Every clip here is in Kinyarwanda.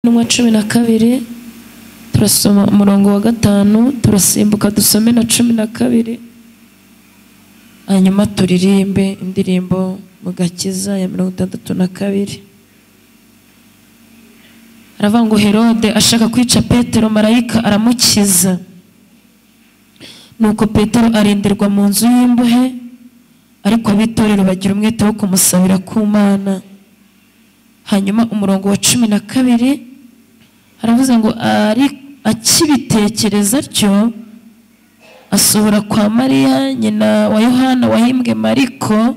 Intumwa 12 turasoma umurongo wa 5, turasimbuka dusome na 12, hanyuma turirimbe indirimbo mu gakiza ya 62. Aravuga ngo Herode ashaka kwica Petero, marayika aramukiza. Nuko Petero arindirwa mu nzu y'imbohe, ariko abitorero bagira umwete wo kumusabira ku Mana. Hanyuma umurongo wa 12 haravuze ngo ari akibitekereza atyo asohora kwa Mariya nyina wa Yohana wahimbwe Mariko,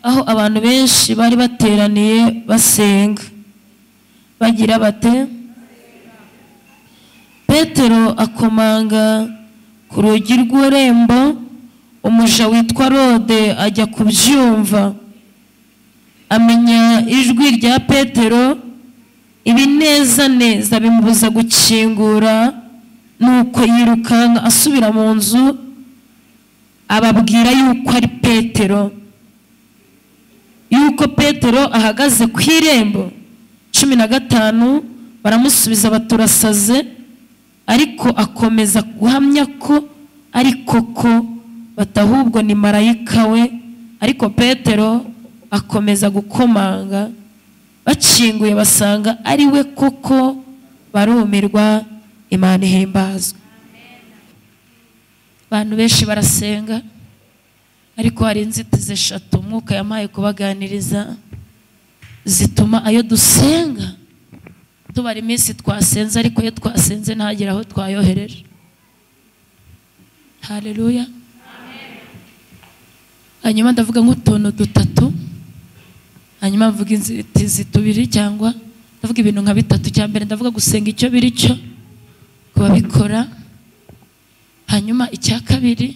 aho abantu benshi bari bateraniye basenga bagira bate. Petero akomanga ku rugi rw'urembo, umuja witwa Rode ajya kubyumva, amenya ijwi rya Petero, ibinezaneza bimubuza gukingura. Nuko yirukanka asubira mu nzu, ababwira yuko ari Petero, yuko Petero ahagaze ku irembo. 15 baramusubiza baturasaze, ariko akomeza guhamya ko ari koko, batahubwo ni marayika we. Ariko Petero akomeza gukomanga, bakinguye basanga ari we koko, barumirwa. Imana ihimbazwe. Abantu benshi barasenga, ariko hari inzitizi eshatu Umwuka yampaye kubaganiriza zituma ayo dusenga tubara iminsi twasenze, ariko iyo twasenze ntagera aho twayohereje. Haleluya. Hanyuma ndavuga nk'utuntu dutatu, hanyuma mvuga inzitizi tubiri, cyangwa ndavuga ibintu nka bitatu. Cya mbere ndavuga gusenga icyo biri cyo kubabikora. Hanyuma icya kabiri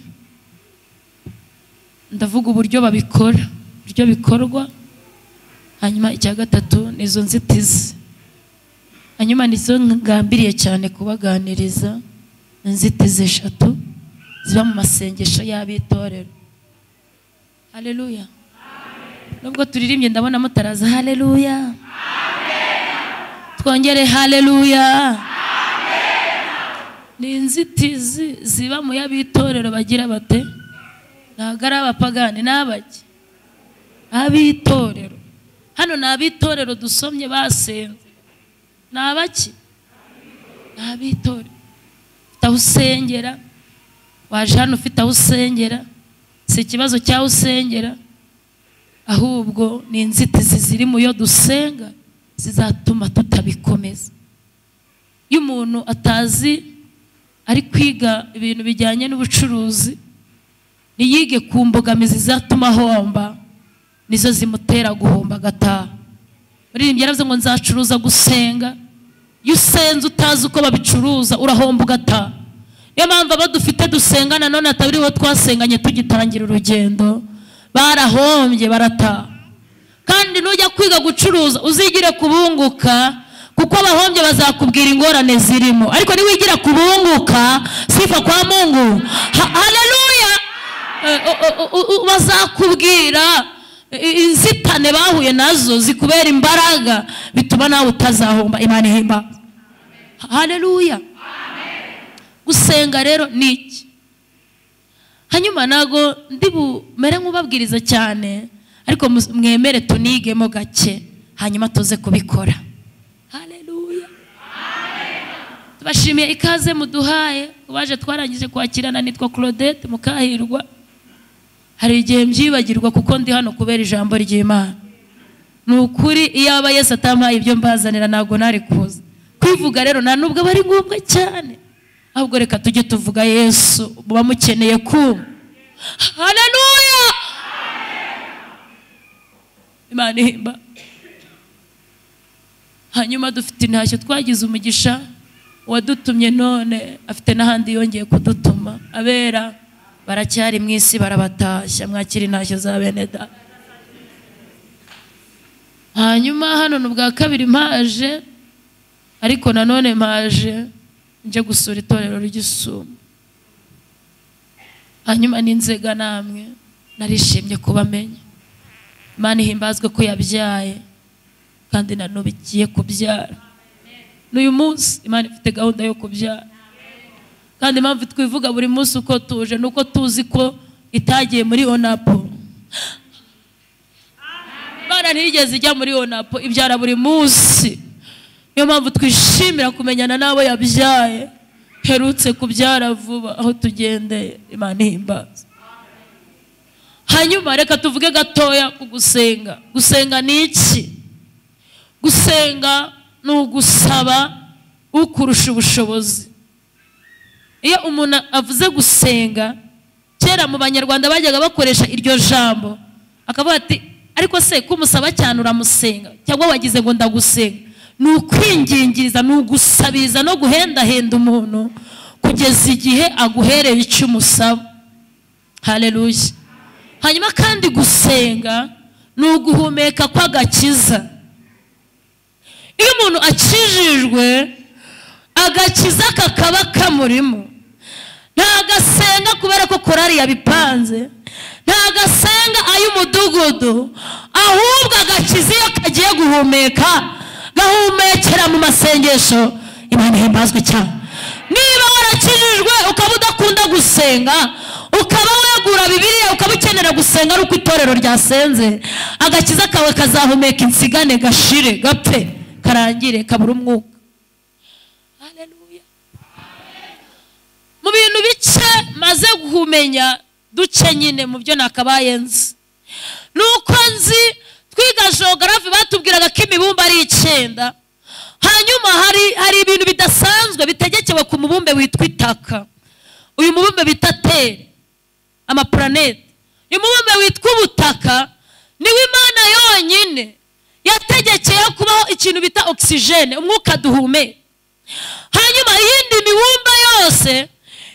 ndavuga uburyo babikora, uburyo bikorwa. Hanyuma icya gatatu nizo nzitizi. Hanyuma nizo ngambiriye cyane kubaganiriza, inzitizi eshatu ziba mu masengesho y'abitorero. Haleluya. Nubwo turirimbye ndabona mutaraza haleluya. Twongere haleluya. Ni inzitizi ziba mu y'abitorero bagira bate, ntabwo ari abapagani n'abaki, abitorero. Hano ni abitorero dusomye basenze, ni abaki, ni abitorero. Ufite aho usengera, waje hano ufite aho usengera, si ikibazo cyaho usengera, ahubwo ni inzitizi ziri mu yo dusenga zizatuma tutabikomeza. Iyo umuntu atazi ari kwiga ibintu bijyanye n'ubucuruzi, niyige ku mbogamizi zatuma ahomba, nizo zimutera guhomba agataha. Muririmbyi yaravuze ngo nzacuruza gusenga. Iyo usenze utazi uko babicuruza urahomba ugataha. Niyo mpamvu abo dufite dusengana none atabiriho twasenganye tugitangira urugendo, barahombye barataha. Kandi nujya kwiga gucuruza uzigire kubunguka, kuko abahombye bazakubwira ingorane zirimo, ariko niwigira kubunguka sifa kwa Mungu. Haleluya. Bazakubwira inzitane bahuye nazo zikubera imbaraga, bituma nawe utazahomba. Imana ihimba. Haleluya. Gusenga rero ni iki? Hanyuma nago ndi bumere nk'ubabwiriza cyane, ariko mwemere tunigemo gake, hanyuma tuze kubikora. Haleluya. Tubashimiye ikaze muduhaye, kubaje twarangije kwakirana. Nitwa Claudette Mukahirwa. Hari igihe mbyibagirwa kuko ndi hano kubera ijambo ry'Imana. Ni ukuri iyo aba Yesu atampaye ibyo mbazanira ntabwo nari kuza kwivuga. Rero nta nubwo bari ngombwa cyane, ahubwo reka tujye tuvuga Yesu, muba mukeneye kumva. Haleluya. Imana ihimba. Hanyuma dufite intashyo, twagize umugisha, uwadutumye none afite n'ahandi yongeye kudutuma. Abera baracyari mu isi barabatashya, mwakira intashyo za bene data. Hanyuma hano ni ubwa kabiri mpaje, ariko nanone mpaje nje gusura itorero ry'Isumo. Hanyuma n'inzega namwe narishimye kubamenya. Imana ihimbazwe ko yabyaye. Kandi na n'ubu igiye kubyara. N'uyu munsi Imana ifite gahunda yo kubyara. Kandi impamvu twivuga buri munsi uko tuje nuko tuzi ko itagiye muri onapo. Imana ntiyigeze ijya muri onapo, ibyara buri munsi. Niyo mpamvu twishimira kumenyana n'abo yabyaye. Herutse kubyara vuba aho tugendeye. Imana ihimbaza. Hanyuma reka tuvuge gatoya ku gusenga. Gusenga ni iki? Gusenga ni ugusaba ukurusha ubushobozi. Iyo umuntu avuze gusenga, kera mu Banyarwanda bajyaga bakoresha iryo jambo, akavuga ati ariko se kumusaba cyane uramusenga, cyangwa wagize ngo ndagusenga. Ni ukwingingiriza, ni ugusabiriza no guhendahenda umuntu kugeza igihe aguhereye icyo umusaba. Haleluya. Hanyuma kandi gusenga ni uguhumeka kw'agakiza. Iyo umuntu akijijwe, agakiza kakaba kamurimo, ntagasenga kubera ko korari yabipanze, ntagasenga ay'umudugudu, ahubwo agakiza iyo kagiye guhumeka gahumekera mu masengesho. Imana ihimbazwe cyane. Niba warakijijwe ukaba udakunda gusenga, ukaba wegura Bibiliya, ukaba ukenera gusenga ari uko itorero ryasenze, agakiza kawe kazahumeka insigane, gashire, gapfe, karangire, kabura umwuka. Haleluya. Mu bintu bice maze guhumenya duce nyine mu byo nakabaye nzi, nuko nzi twiga geography batubwiraga ko imibumbe ari 9. Hanyuma hari ibintu bidasanzwe bitegekewe ku mubumbe witwa itaka. Uyu mubumbe bita Terre, amaplanete. Uyu mubumbe witwa ubutaka niwe Imana yonyine yategekeye kubaho ikintu bita oxygene, umwuka duhumeka. Hanyuma iyindi mibumbe yose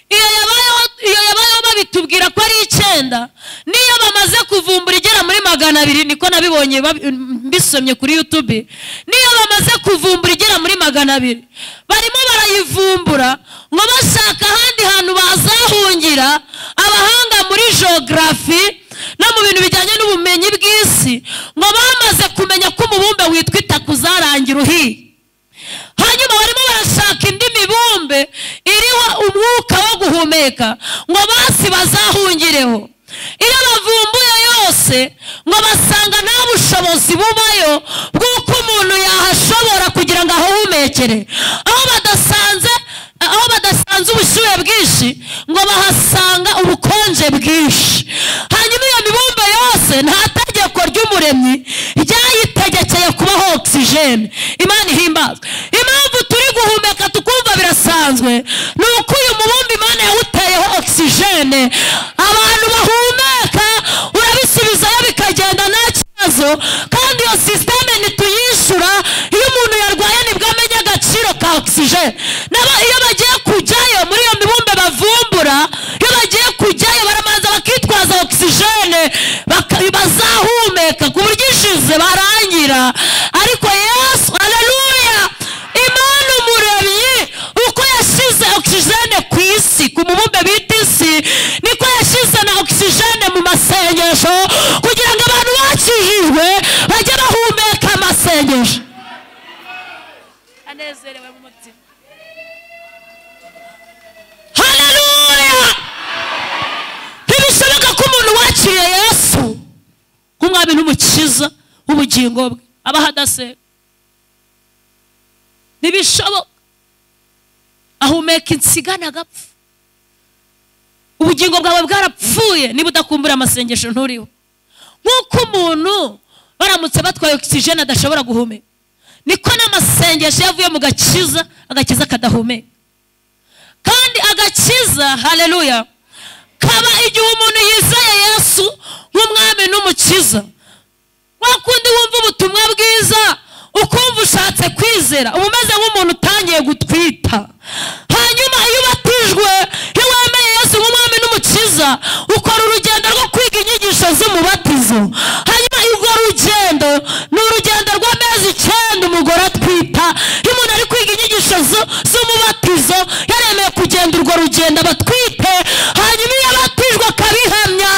iyo yabayeho babitubwira ko ari 9, niyo bamaze kuvumbura igera muri 200, niko nabibonye mbisomye kuri YouTube. Niyo bamaze kuvumbura igera muri 200, barimo barayivumbura ngo bashaka ahandi hantu bazahungira. Abahanga muri geography no mu bintu bijyanye n'ubumenyi bw'isi ngo bamaze kumenya ko umubumbe witwa itaka uzarangira uhiye. Hanyuma barimo barashaka indi mibumbe iriho umwuka wo guhumeka ngo basi bazahungireho. Iyo bavumbuye yose ngo basanga nta bushobozi bubayo bw'uko umuntu yahashobora kugira ngo ahumekere. Aho badasanze ubushyuhe bwinshi ngo bahasanga ubukonje bwinshi. Hanyuma iyo mibumbe yose nta tegeko ry'umuremyi ryayitegekeye kubaho oxygene. Imana ihimbazwe. Impamvu turi guhumeka tukumva birasanzwe ni uko uyu mubumbe Imana yawuteyeho oxygene. Abantu bahumeka urabisubizayo bikagenda nta kibazo, kandi iyo systeme ntituyishyura. Iyo umuntu yarwaye nibwo amenya agaciro ka oxygene. Nabo iyo bagiye kujyayo muri iyo mibumbe bavumbura, iyo bagiye kujyayo baramanza bakitwaza oxygene, bazahumeka ku buryo ishize barangira. Ariko Yesu, haleluya, Imana umuremyi uko yashyize oxygene ku isi, ku mubumbe bita isi, niko yashyize na oxygene mu masengesho kugira ngo abantu bakijijwe bajye bahumeka amasengesho. Anezerewe mu mutima. Haleluya. Ntibishoboka ko umuntu wakiriye Yesu nk'umwami n'umukiza w'ubugingo bwe abaho adasenga. Ntibishoboka. Ahumeka insigane agapfa. Ubugingo bwawe bwarapfuye niba udakumbura amasengesho nturiho. Nk'uko umuntu baramutse batwaye oxygene adashobora guhumeka, niko n'amasengesho yavuye mu gakiza, agakiza kadahumeka. Kandi agakiza, haleluya, kaba igihe umuntu yizeye Yesu nk'umwami n'umukiza. Wakundi wumva ubutumwa bwiza ukumva ushatse kwizera, uba umeze nk'umuntu utangiye gutwita. Hanyuma iyo ubatijwe, iyo wemeye Yesu nk'umwami n'umukiza, ukora urugendo rwo kwiga inyigisho z'umubatizo. Hanyuma urwo rugendo ni urugendo rw'amezi 9 umugore atwita. Iyo umuntu ari kwiga inyigisho z'umubatizo, yaremeye kugenda urwo rugendo abatwite. Hanyuma iyo abatijwe akabihamya,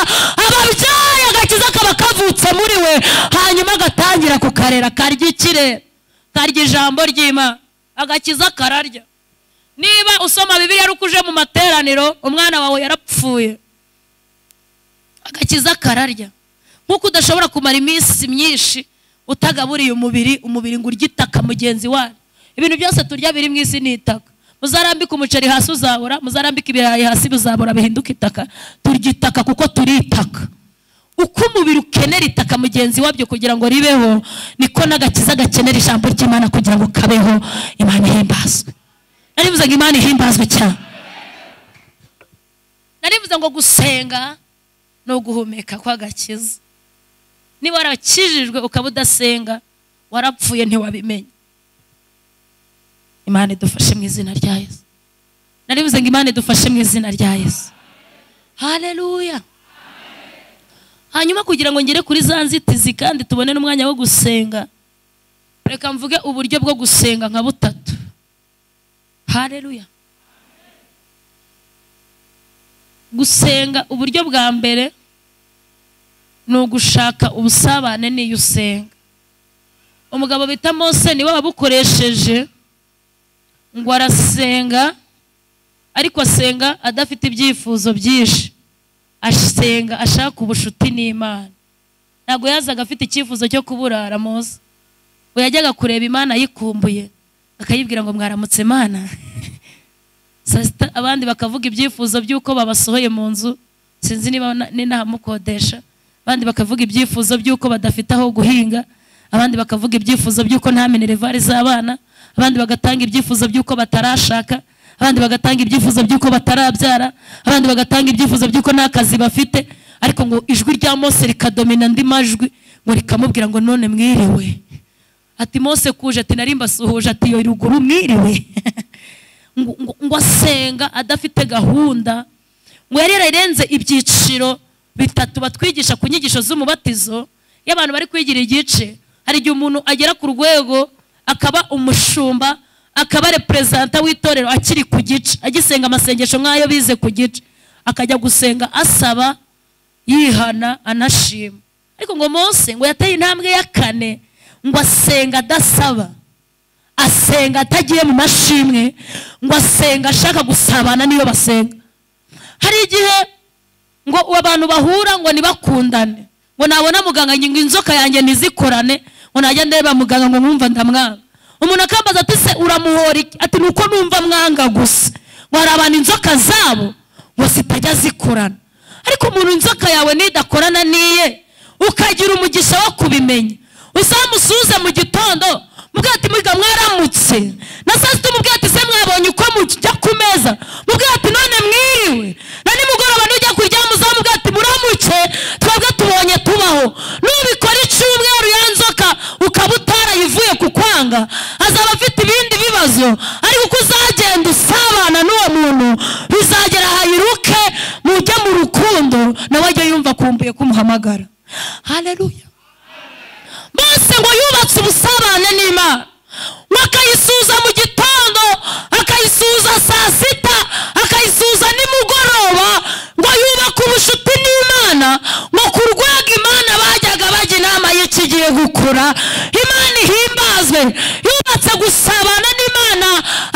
ababyaye agakiza kaba kavutse muri we, hanyuma agatangira kuka kukarera, karya ikirere, karya ijambo ry'Imana, agakiza kararya. Niba usoma Bibiliya ari uje mu materaniro, umwana wawe yarapfuye, agakiza kararya. Nkuko udashobora kumara iminsi myinshi utagaburiye umubiri, umubiri ngo urye itaka mugenzi wawe. Ibintu byose turya biri mu isi ni itaka. Muzarambika umuceri hasi uzabora, muzarambika ibirayi hasi bizabora bihinduka itaka. Turya itaka kuko turi itaka. Uko umubiri ukenera itaka mugenzi wabyo kugira ngo ribeho, niko n'agakiza gakenera ijambo ry'Imana kugira ngo kabeho. Imana ihimbazwe. Narivuze ngo Imana ihimbazwe cyane. Narivuze ngo gusenga no guhumeka kw'agakiza. Niba warakijijwe ukaba udasenga, warapfuye ntiwabimenya. Imana idufashe mu izina rya Yesu. Narivuze ngo Imana idufashe mu izina rya Yesu. Haleluya. Hanyuma kugira ngo ngere kuri za nzitizi kandi tubone n'umwanya wo gusenga, reka mvuge uburyo bwo gusenga nka butatu. Haleluya. Gusenga uburyo bwa mbere ni ugushaka ubusabane n'iyo usenga. Umugabo bita Mose niwe wabukoresheje, ngo arasenga ariko asenga adafite ibyifuzo byinshi, asenga ashaka ubushuti n'Imana. Ntabwo yazaga afite icyifuzo cyo kuburara Mose, ngo yajyaga kureba Imana ayikumbuye akayibwira ngo mwaramutse Mana. Saa abandi bakavuga ibyifuzo by'uko babasohoye mu nzu, sinzi niba ninahamukodesha. Abandi bakavuga ibyifuzo by'uko badafite aho guhinga, abandi bakavuga ibyifuzo by'uko nta minervari z'abana, abandi bagatanga ibyifuzo by'uko batarashaka, abandi bagatanga ibyifuzo by'uko batarabyara, abandi bagatanga ibyifuzo by'uko nta kazi bafite. Ariko ngo ijwi rya Mose rikadomina andi majwi, ngo rikamubwira ngo none mwiriwe. Ati Mose kuje, ati nari mbasuhuje, ati yo ruguru mwiriwe. Ngo asenga adafite gahunda, ngo yari yararenze ibyiciro bitatu batwigisha ku nyigisho z'umubatizo. Iyo abantu bari kwigira igice, hari igihe umuntu agera ku rwego akaba umushumba, akaba representa w'itorero akiri ku gice, agisenga amasengesho nk'ayo bize ku gice, akajya gusenga asaba, yihana, anashima. Ariko ngo Mose ngo yateye intambwe ya kane, ngo asenga adasaba, asenga atagiye mu mashimwe, ngo asenga ashaka gusabana niyo basenga. Hari igihe ngo abantu bahura ngo nibakundane, ngo nabona muganga ngo inzoka yanjye nizikorane, ngo najya ndeba muganga ngo mwumva ndamwanga. Umuntu akambaza ati se uramuhora iki? Ati nuko numva mwanga gusa. Ngo hari abantu inzoka zabo ngo zitajya zikorana. Ariko umuntu inzoka yawe nidakorana niye, ukagira umugisha wo kubimenya, uzamusuze mu gitondo mubwira ati mwiga mwaramutse, na saa sita mubwira ati se mwabonye uko mujya ku meza, mubwira ati none mwiriwe, na nimugoroba nujya kuryama uzamubwira ati muramuke, twebwe tubonye tubaho. Nubikora icyumweru ya nzoka ukaba utarayivuye kukwanga, azaba afite ibindi bibazo. Ariko uko uzagenda usabana n'uwo muntu, bizagera ahayiruke mujye mu rukundo, nawe ajye yumva akumbuye kumuhamagara. Haleluya. Mose ngo yubatse ubusabane n'Imana, akayisuza mu gitondo, akayisuza saa sita, akayisuza nimugoroba, ngo yubake ubushuti n'Imana. Ngo ku rwego Imana bajyaga bajya inama y'ikigiye gukura, Imana ihimbazwe. Yubatse gusabana n'Imana,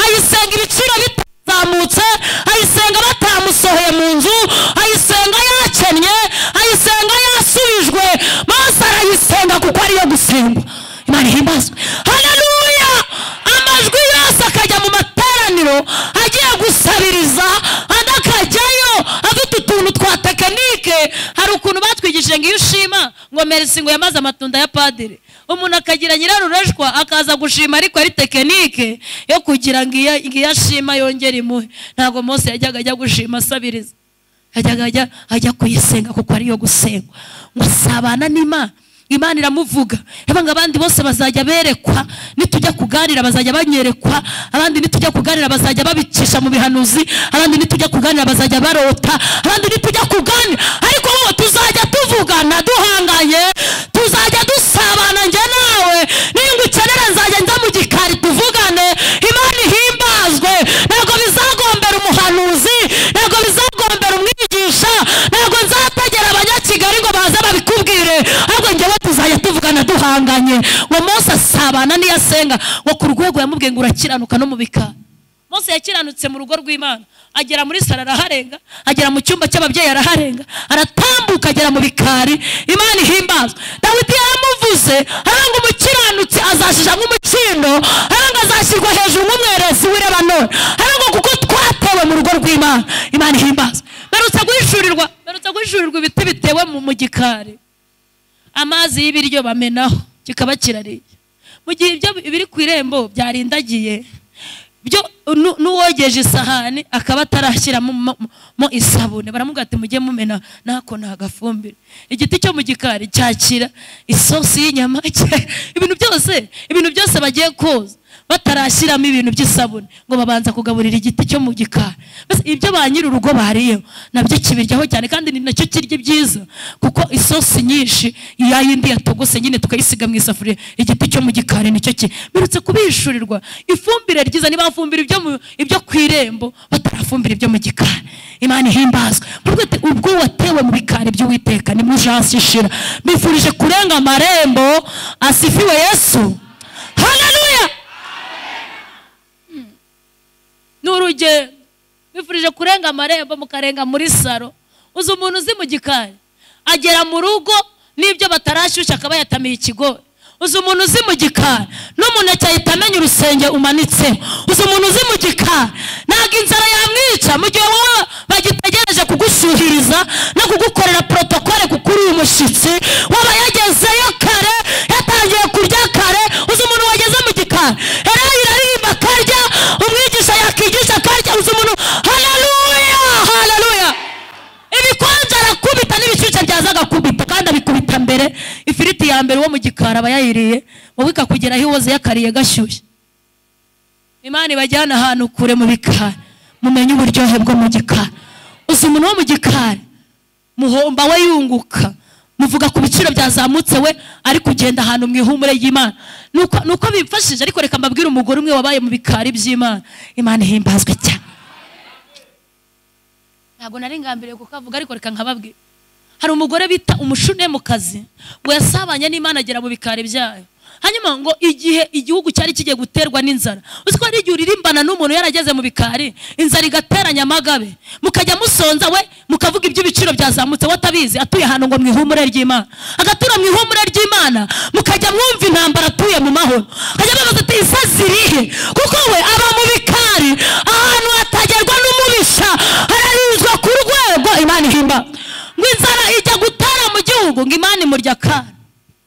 ayisenga ibiciro bitazamutse, ayisenga batamusohoye mu nzu, ayisenga yakennye, ayisenga yasubijwe. Mose arayisenga kuko ariyo gusengwa. Imana ihimbazwe. Haleluya. Amajwi yose akajya mu materaniro agiye gusabiriza, andi akajyayo afite utuntu twa tekinike. Hari ukuntu batwigishije ngo iyo ushima ngo merci ngo yamaze amatunda ya padiri, umuntu akagira nyirarureshwa akaza gushima, ariko ari tekinike yo kugira ngo iyo ashima yongere imuhe. Ntabwo Mose yajyaga ajya gushima asabiriza, yajyaga ajya kuyisenga kuko ariyo gusengwa. Ngo asabana n'Imana, Imana iramuvuga. Yabanga abandi bose bazajya berekwa, nitujya kuganira bazajya banyerekwa, abandi nitujya kuganira bazajya babicisha mu bihanuzi, abandi nitujya kuganira bazajya barota, abandi nitujya kuganira, ariko wowe tuzajya tuvugana duhanganye, tuzajya dusabana njye nawe. Ningukenera nzajya nza mu gikari tuvugane. Imana ihimbazwe. Ntabwo bizagombera umuhanuzi, ntabwo bizagombera umwigisha, ntabwo nzategera abanyakigali ngo baze babikubwire, ahubwo njyewe tuzajya tuvugana duhanganye. Ngo kurenga ngo ku rwego yamubwiye ngo urakiranuka no mu bikari. Mose yakiranutse mu rugo rw'Imana, agera muri sala araharenga, agera mu cyumba cy'ababyeyi araharenga, aratambuka agera mu bikari. Imana ihimbazwe. Dawidi yaramuvuze aranga umukiranutsi azashija nk'umukindo, aranga azashyirwa hejuru nk'umwerezi w'i Lebanoni, aranga kuko twatewe mu rugo rw'Imana. Imana ihimbazwe. Merutse guhishurirwa ibiti bitewe mu gikari, amazi y'ibiryo bamenaho kikaba kirariye, mu gihe ibyo biri ku irembo byarindagiye byo n'uwogeje isahani akaba atarashyiramo mo isabune, baramubwira ati mujye mumena nako nta gafumbire. Igiti cyo mu gikari cyakira isosi y'inyama, ibintu byose bagiye koza batarashyiramo ibintu by'isabune, ngo babanza kugaburira igiti cyo mu gikari. Bese ibyo ba nyiri urugo bariyeho nabyo kibiryaho cyane, kandi ni nacyo kirya byiza, kuko isosi nyinshi ya yindi yatogose nyine tukayisiga mu isafuriya, igiti cyo mu gikari nicyo ki. Birutse kubishurirwa ifumbire ryiza, niba bafumbira ibyo ku irembo batarafumbira ibyo mu gikari. Imana ihimbazwe. Ubwo watewe mu bikari by'Uwiteka ni mujashishira. Mbifurije kurenga amarembo. Asifiwe Yesu. Haleluya. N'urugendo bifurije kurenga amarembo mukarenga muri saro. Uzi umuntu uzi mu gikari agera mu rugo n'ibyo batarashyushya akaba yatamiye ikigori. Uzi umuntu uzi mu gikari n'umuneke ahita amenya urusenge umanitseho. Uzi umuntu uzi mu gikari ntabwo inzara yamwica mu gihe wowe bagitegereje kugushyuhiriza no kugukorera protokole kuko uri umushyitsi, waba yagezeyo kare, yatangiye kurya kare. Uzi umuntu wageze mu gikari iraririmba akarya, umwigisha yakigisha akarya. Uzi umuntu, haleluya, haleluya. Ibikonje arakubita n'ibishyushye byaza agakubita, kandi abikubita mbere. Ifiriti ya mbere wo mu gikari aba yayiriye, wowe ikakugeraho iwoze yakariye gashyushye. Imana ibajyana ahantu kure mu bikari, mumenye uburyohe bwo mu gikari. Uzi umuntu wo mu gikari muhomba we yunguka, muvuga ku biciro byazamutse we ari kugenda ahantu mu ihumure y'Imana. Nuko bimfashije, ariko reka mbabwire umugore umwe wabaye mu bikari by'Imana. Imana ihimbazwe cyane. Ntabwo nari ngambiriye kukavuga, ariko reka nkababwire. Hari umugore bita umushunemukazi ngo yasabanye n'Imana agera mu bikari byayo. Hanyuma ngo igihe igihugu cyari kigiye guterwa n'inzara, uzi ko hari igihe uririmbana n'umuntu yarageze mu bikari, inzara igateranya amagabe, mukajya musonza we mukavuga iby'ibiciro byazamutse, we atabizi, atuye ahantu ngo mu ihumure ry'Imana, agatura mu ihumure ry'Imana, mukajya mwumva intambara atuye mu mahoro, akajya babaza ati isa zirihe, kuko we aba mu bikari ahantu hatagerwa n'umubisha, hararinzwe ku rwego. Imana ihimba. Ngo inzara ijya gutera mu gihugu, ngo Imana imurya akana.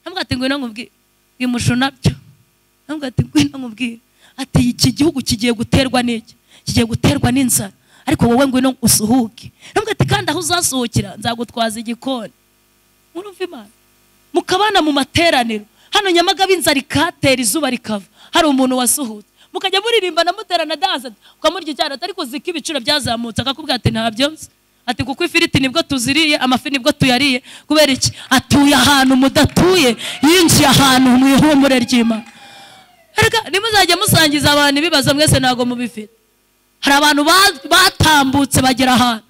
Ntabwo ati ngwino nkubwire imusho nabyo, ntabwo ati ngwino nkubwire ati iki gihugu kigiye guterwa n'iki, kigiye guterwa n'inzara, ariko wowe ngwino usuhuke. Ntabwo ati kandi aho uzasuhukira nzagutwaza igikoni. Murumva Imana mukabana mu materaniro hano Nyamagabe, inzara ikatera izuba rikava, hari umuntu wasuhutse, mukajya muririmba na muterana danza, ukamurya icyaro ariko zika ibiciro byazamutse, akakubwira ati ntabyo nzi, ati kuko ifiriti nibwo tuziriye, amafi nibwo tuyariye. Kubera iki? Atuye ahantu mudatuye, yinjiye ahantu mu ihumure ry'Imana. Erega nimuzajya musangiza abantu ibibazo mwese ntago mubifite. Hari abantu batambutse bagera ahantu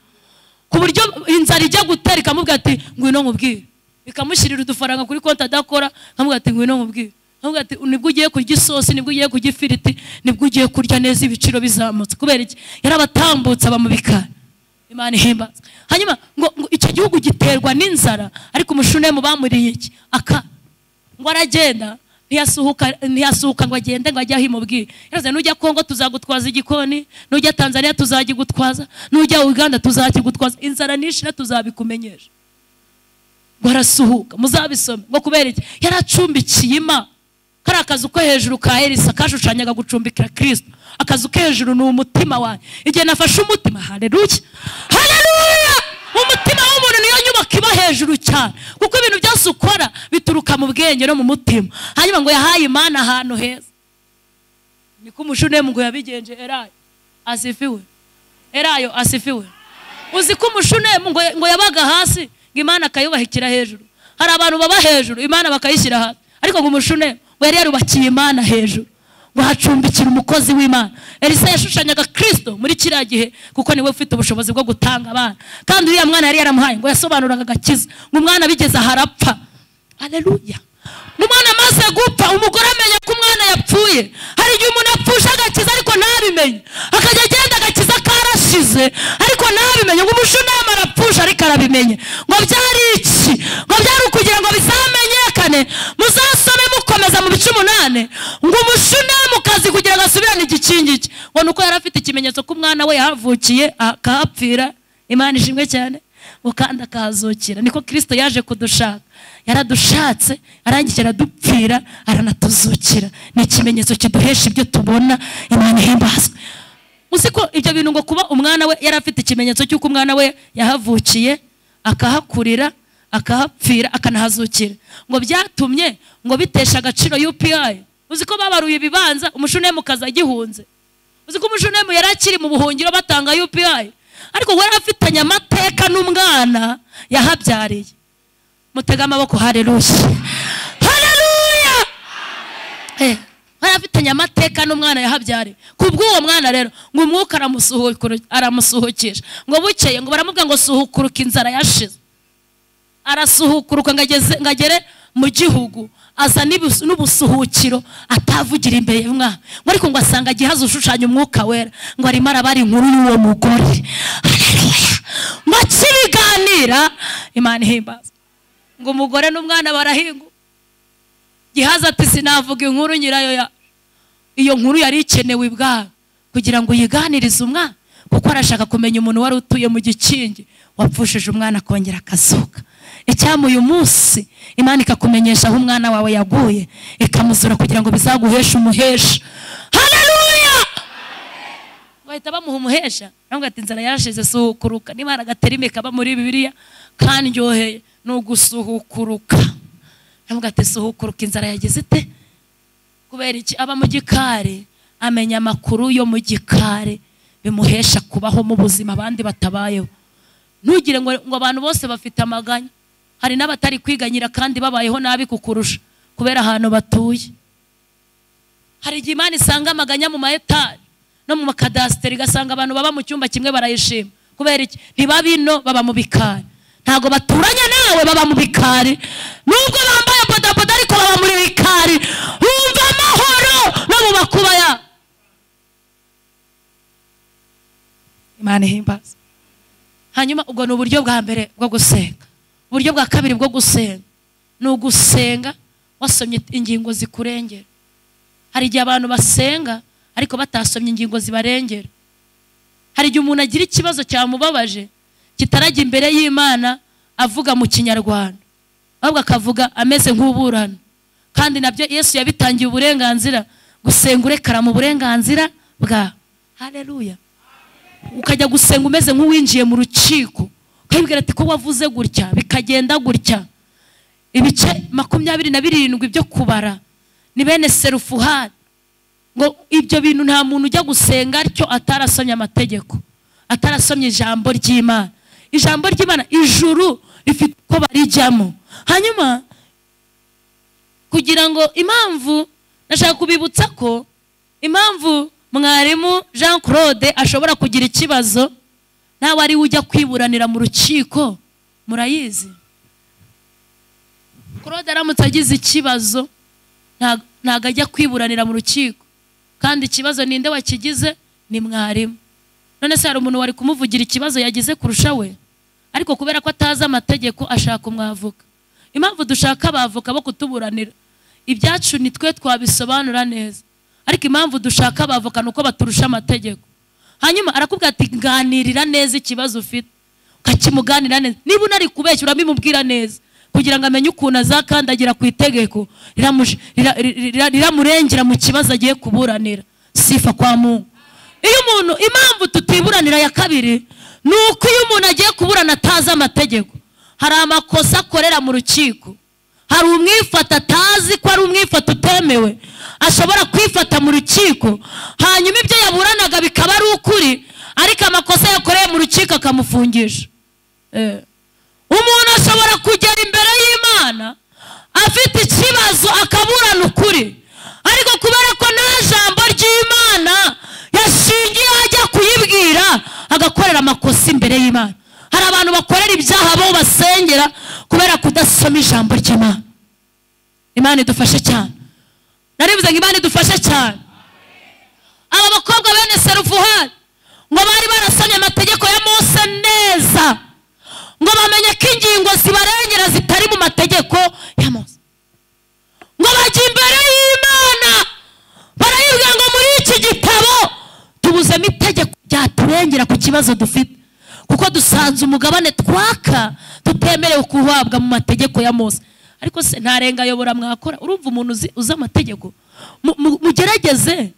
ku buryo inzara ijya gutera ikamubwira ati ngwino nkubwire, ikamushyirira udufaranga kuri konti adakora, akamubwira ati ngwino nkubwire, akamubwira ati nibwo ugiye kurya isosi, nibwo ugiye kurya ifiriti, nibwo ugiye kurya neza, ibiciro bizamutse. Kubera iki? Yarabatambutse aba mu bikari. Imana ihimbaza. Hanyuma ngo icyo gihugu giterwa n'inzara, ariko umushunemu bamuriye iki aka, ngo aragenda ntiyasuhuka ngo agende ngo ajye aho imubwiye. Yaravuze nujya Kongo tuzagutwaza igikoni, nujya Tanzania tuzagigutwaza, nujya Uganda tuzakigutwaza, inzara nishira tuzabikumenyesha. Ngo arasuhuka, muzabisome. Ngo kubera iki? Yaracumbikiye Imana. Kari akazu ko hejuru ka Elisa kashushanyaga gucumbikira Kristo. Akazu ko hejuru ni umutima wanjye. Igihe nafashe umutima, haleluya, haleluya. Umutima w'umuntu niyo nyubako iba hejuru cyane, kuko ibintu byose ukora bituruka mu bwenge no mu mutima. Hanyuma ngo yahaye Imana ahantu heza. Niko umushunemu ngo yabigenje. Erayo asifiwe, Erayo asifiwe. Uzi ko umushunemu ngo yabaga hasi, ngo Imana akayubahikira hejuru. Hari abantu baba hejuru Imana bakayishyira hasi, ariko ngo umushunemu ngo yari yarubakiye Imana hejuru, ngo hacumbikira umukozi w'Imana. Elisa yashushanyaga Kristo muri kiriya gihe, kuko niwe ufite ubushobozi bwo gutanga abana, kandi uriya mwana yari yaramuhaye ngo yasobanuraga agakiza, ngo umwana bigeze aharapfa. Haleluya. Umwana amaze gupfa umugore amenya ko umwana yapfuye. Hari igihe umuntu apfusha agakiza ariko ntabimenye, akajya agenda agakiza karashize ariko ntabimenye. Ngo umushunama arapfusha ariko arabimenye. Ngo byari iki? Ngo byari ukugira ngo bizamenyekane. Muzasome mukomeza mu bice 8 ngo umushunamukazi kugira ngo asubirane igikingi cye, ngo nuko yari afite ikimenyetso ko umwana we yahavukiye akahapfira. Imana ishimwe cyane. Ngo kandi akahazukira. Niko Kristo yaje kudushaka, yaradushatse arangije aradupfira aranatuzukira. Ni ikimenyetso kiduhesha ibyo tubona. Imana ihimbazwe. Uzi ko ibyo bintu ngo kuba umwana we yari afite ikimenyetso cy'uko umwana we yahavukiye akahakurira akahapfira akanahazukira, ngo byatumye ngo bitesha agaciro UPI. Uzi ko babaruye ibibanza umushunemukazi agihunze. Uzi ko umushunemu yari akiri mu buhungiro batanga UPI, ariko we yari afitanye amateka n'umwana yahabyariye. Mutega amaboko, haleluya, haleluya. Yari afitanye amateka n'umwana yahabyariye. Kubw'uwo mwana rero ngo umwuka aramusuhukisha. Ngo bukeye ngo baramubwira ngo suhukuruka inzara yashize. Arasuhukuruka ngo agere mu gihugu, aza n'ubusuhukiro atavugira imbere y'umwana. Ngo ariko ngo asanga Gihazi ushushanya umwuka wera, ngo arimo arabara inkuru y'uwo mugore. Haleluya. Ngo akibiganira, Imana ihimbaza. Ngo umugore n'umwana barahinga. Gihazi ati sinavuga inkuru nyirayo ya iyo nkuru yari ikenewe ibwami kugira ngo yiganirize umwana, kuko arashaka kumenya umuntu wari utuye mu gikingi wapfushije umwana akongera akazuka. Icyama uyu munsi Imana ikakumenyesha aho umwana wawe yaguye, ikamuzura kugira ngo bizaguheshe umuhesha. Haleluya. Bahita bamuha umuhesha, ntabwo ati inzara yarashize suhukuruka. Niba agaterime kaba muri Bibiliya kandyoheye ni ugusuhukuruka. Ntabwo ati suhukuruka inzara yagize ite? Kubera iki? Aba mu gikari amenya amakuru yo mu gikari, bimuhesha kubaho mu buzima abandi batabayeho. Ntugire ngo abantu bose bafite amaganya. Hari n'abatari kwiganyira kandi babayeho nabi kukurusha kubera ahantu batuye. Hari igihe Imana isanga amaganya mu maetari no mu makadasiteri, igasanga abantu baba mu cyumba kimwe barayishima. Kubera iki? Ntibabino baba mu bikari, ntago baturanye nawe, baba mu bikari. Nubwo bambaye bodaboda ariko baba muri bikari. Bumva amahoro no mu makuba ya Imana ihimbaza. Hanyuma ubwo ni uburyo bwa mbere bwo gusenga. Uburyo bwa kabiri bwo gusenga ni ugusenga wasomye ingingo zikurengera. Hari igihe abantu basenga ariko batasomye ingingo zibarengera. Hari igihe umuntu agira ikibazo cyamubabaje kitarajya imbere y'Imana avuga mu Kinyarwanda, ahubwo akavuga ameze nk'uburana. Kandi nabyo Yesu yabitangiye uburenganzira, gusenga urekara mu burenganzira bwa. Haleluya. Ukajya gusenga umeze nk'uwinjiye mu rukiko, ukabibwira ati ko wavuze gutya bikagenda gutya. Ibice 27 byo kubara ni bene Serufuhadi. Ngo ibyo bintu nta muntu ujya gusenga atyo atarasomye amategeko, atarasomye ijambo ry'Imana. Ijambo ry'Imana ijuru rifite uko barijyamo. Hanyuma kugira ngo impamvu nashaka kubibutsa ko impamvu mwarimu Jean Claude ashobora kugira ikibazo nawe ari ujya kwiburanira mu rukiko, murayizi. Claude aramutse agize ikibazo ntago ajya kwiburanira mu rukiko, kandi ikibazo ninde wakigize? Ni mwarimu. None se hari umuntu wari kumuvugira ikibazo yagize kurusha we? Ariko kubera ko atazi amategeko ashaka umwavuka. Impamvu dushaka abavoka bo kutuburanira, ibyacu ni twe twabisobanura neza, ariko impamvu dushaka abavoka nuko baturusha amategeko. Hanyuma arakubwira ati ganirira neza ikibazo ufite, ukakimuganira neza. Niba unari kubeshya uramimubwira neza kugira ngo amenye ukuntu azakandagira ku itegeko riramurengera mu kibazo agiye kuburanira. Sifa kwa Mungu. Iyo umuntu, impamvu tutiburanira ya kabiri nuko iyo umuntu agiye kuburana atazi amategeko, hari amakosa akorera mu rukiko, hari umwifata atazi ko ari umwifata utemewe ashobora kwifata mu rukiko, hanyuma ibyo yaburanaga bikaba ari ukuri, ariko amakosa yakoreye mu rukiko akamufungisha. Umuntu ashobora kugera imbere y'Imana afite ikibazo akaburana ukuri, ariko kubera ko nta jambo ry'Imana yashingiye ajya kuyibwira, agakorera amakosa imbere y'Imana. Hari abantu bakorera ibyaha bo basengera kubera kudasoma ijambo ry'Imana. Imana idufashe cyane. Narivuze ngo Imana idufashe cyane. Aba bakobwa bene Serufuhari ngo bari barasomye amategeko ya Mose neza, ngo bamenye ko ingingo zibarengera zitari mu mategeko ya Mose. Ngo bajya imbere y'Imana barayibwira ngo muri iki gitabo tubuzemo itegeko ryaturengera ku kibazo dufite, kuko dusanze umugabane twaka tutemerewe kuhabwa mu mategeko ya Mose. Ariko se ntarenga yobora mwakora? Urumva umuntu uzi amategeko, mugerageze.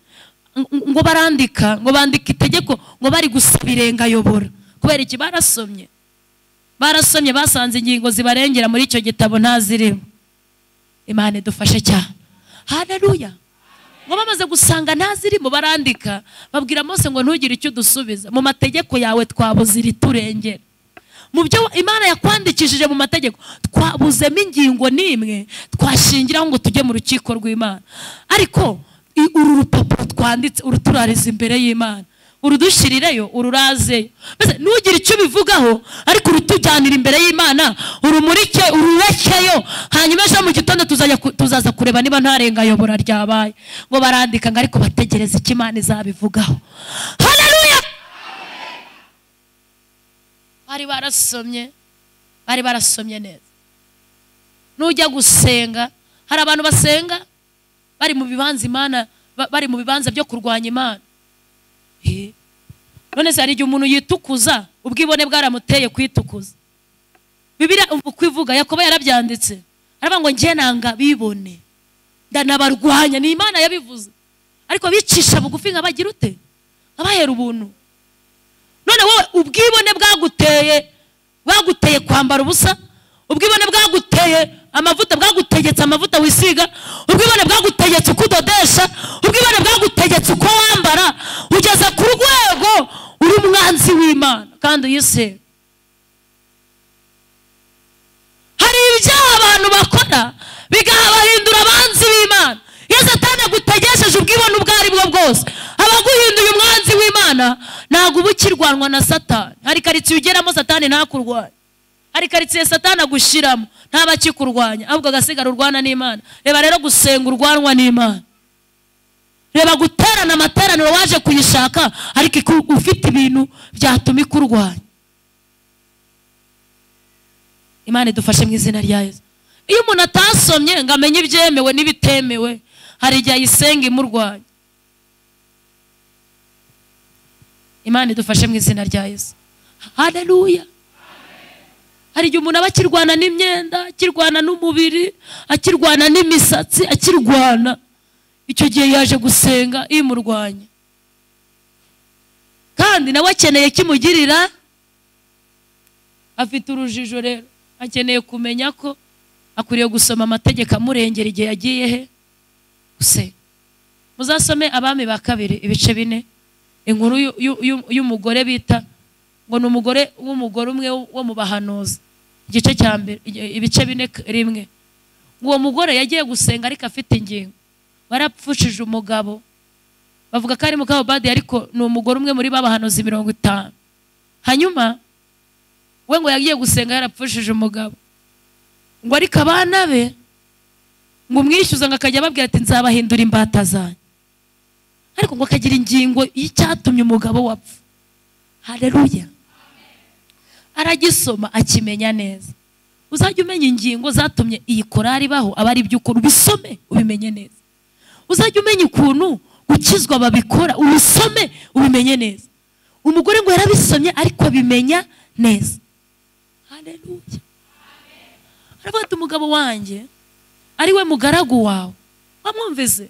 Ngo barandika, ngo bandika itegeko ngo bari gusaba irenga yobora. Kubera iki? Barasomye, barasomye basanze ingingo zibarengera muri icyo gitabo ntazirimo. Imana idufashe cyane. Haleluya. Ngo bamaze gusanga ntazirimo barandika, babwira Mose ngo ntugire icyo udusubiza, mu mategeko yawe twabuze iriturengera. Mu byo Imana yakwandikishije mu mategeko twabuzemo ingingo n'imwe twashingiraho ngo tujye mu rukiko rw'Imana. Ariko uru rupapuro twanditse uruturariza imbere y'Imana, urudushirireyo, ururazeyo. Mbese ntugire icyo ubivugaho, ariko urutujyanira imbere y'Imana, urumurike, ururekeyo. Hanyuma ejo mu gitondo tuzaza kureba niba ntarenga yobora ryabaye. Ngo barandika ngo ariko bategereze icyo Imana izabivugaho. Haleluya. Bari barasomye, bari barasomye neza. Nujya gusenga, hari abantu basenga bari mu bibanza Imana, bari mu bibanza byo kurwanya Imana. None se hari igihe umuntu yitukuza ubwibone bwaramuteye kwitukuza? Bibiliya uko ivuga, Yakobo yarabyanditse, aravuga ngo njye nanga bibone ndanabarwanya. Ni Imana yabivuze, ariko bicisha bugufi nkabagira ute? Abahera ubuntu. None wowe ubwibone bwaguteye kwambara ubusa, ubwibone bwaguteye amavuta, bwagutegetse amavuta wisiga, ubwibone bwagutegetse uko udodesha, ubwibone bwagutegetse uko wambara, ugeze ku rwego uri umwanzi w'Imana kandi uyisenga. Hari ibyaha abantu bakora bigahindura abanzi b'Imana. Iyo Satani agutegesheje ubwibone ubwo ari bwo bwose, abaguhinduye umwanzi w'Imana. Ntabwo uba ukirwanwa na Satani. Hari karitsiye ugeramo Satani ntakurwanya, hari karitsiye Satani agushiramo ntaba akikurwanya, ahubwo agasigara urwana n'Imana. Reba rero gusenga urwanwa n'Imana, reba guterana amateraniro waje kuyishaka ariko ufite ibintu byatuma ikurwanya. Imana idufashe mu izina rya Yesu. Iyo umuntu atasomye ngo amenye ibyemewe n'ibitemewe, hari igihe ayisenga imurwanya. Imana idufashe mu izina rya Yesu. Haleluya. Hari igihe umuntu aba akirwana n'imyenda, akirwana n'umubiri, akirwana n'imisatsi, akirwana. Icyo gihe yaje gusenga imurwanya, kandi nawe akeneye kimugirira. Afite urujijo rero, akeneye kumenya ko akwiriye gusoma amategeko amurengera igihe yagiye he gusenga. Muzasome Abami ba kabiri ibice 4, inkuru y'umugore bita ngo ni umugore w'umugore umwe wo mu bahanuzi. Igice cya mbere, ibice 4:1. Uwo mugore yagiye gusenga ariko afite ingingo. Barapfushije umugabo, bavuga ko ari muka Obadiya, ariko ni umugore umwe muri babahanuzi 50. Hanyuma we ngo yagiye gusenga yarapfushije umugabo, ngo ariko abana be ngo umwishyuza ngo akajya ababwira ati nzabahindura imbata zanyu, ariko ngo akagira ingingo y'icyatumye umugabo wapfa. Haleluya. Aragisoma akimenya neza. Uzajya umenya ingingo zatumye iyi korari baho, aba ari ibyo ukora ubisome ubimenye neza. Uzajya umenya ukuntu gukizwa babikora ubisome ubimenye neza. Umugore ngo yarabisomye ariko abimenya neza. Haleluya. Aravuga ati umugabo wanjye ari we mugaragu wawe. Wamwumvise?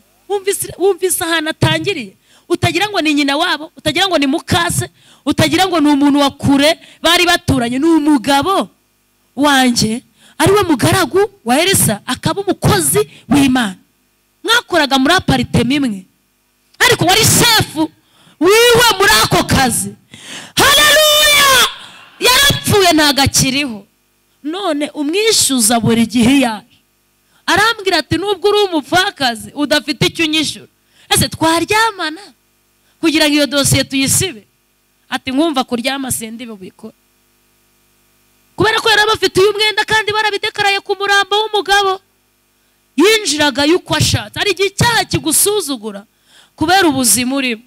Wumvise ahantu atangiriye? Utagira ngo ni nyina wabo, utagira ngo ni mukase, utagira ngo ni umuntu wa kure bari baturanye, ni umugabo wanjye ari we mugaragu wa Elisa, akaba umukozi w'Imana. Mwakoraga muri aparitema imwe, ariko wari shefu wiwe muri ako kazi. Haleluya. Yarapfuye ntagakiriho, none umwishyuza buri gihe yaje. Arambwira ati nubwo uri umupfakazi udafite icyo unyishyura, ese twaryamana kugira ngo iyo dosiye tuyisibe? Ati nkumva kuryama sindi bubikora. Kubera ko yari abafitiye umwenda kandi barabidekaraye ku murambo w'umugabo. Yinjiraga yuko ashatse. Hari igihe icyaha kigusuzugura kubera ubuzima urimo,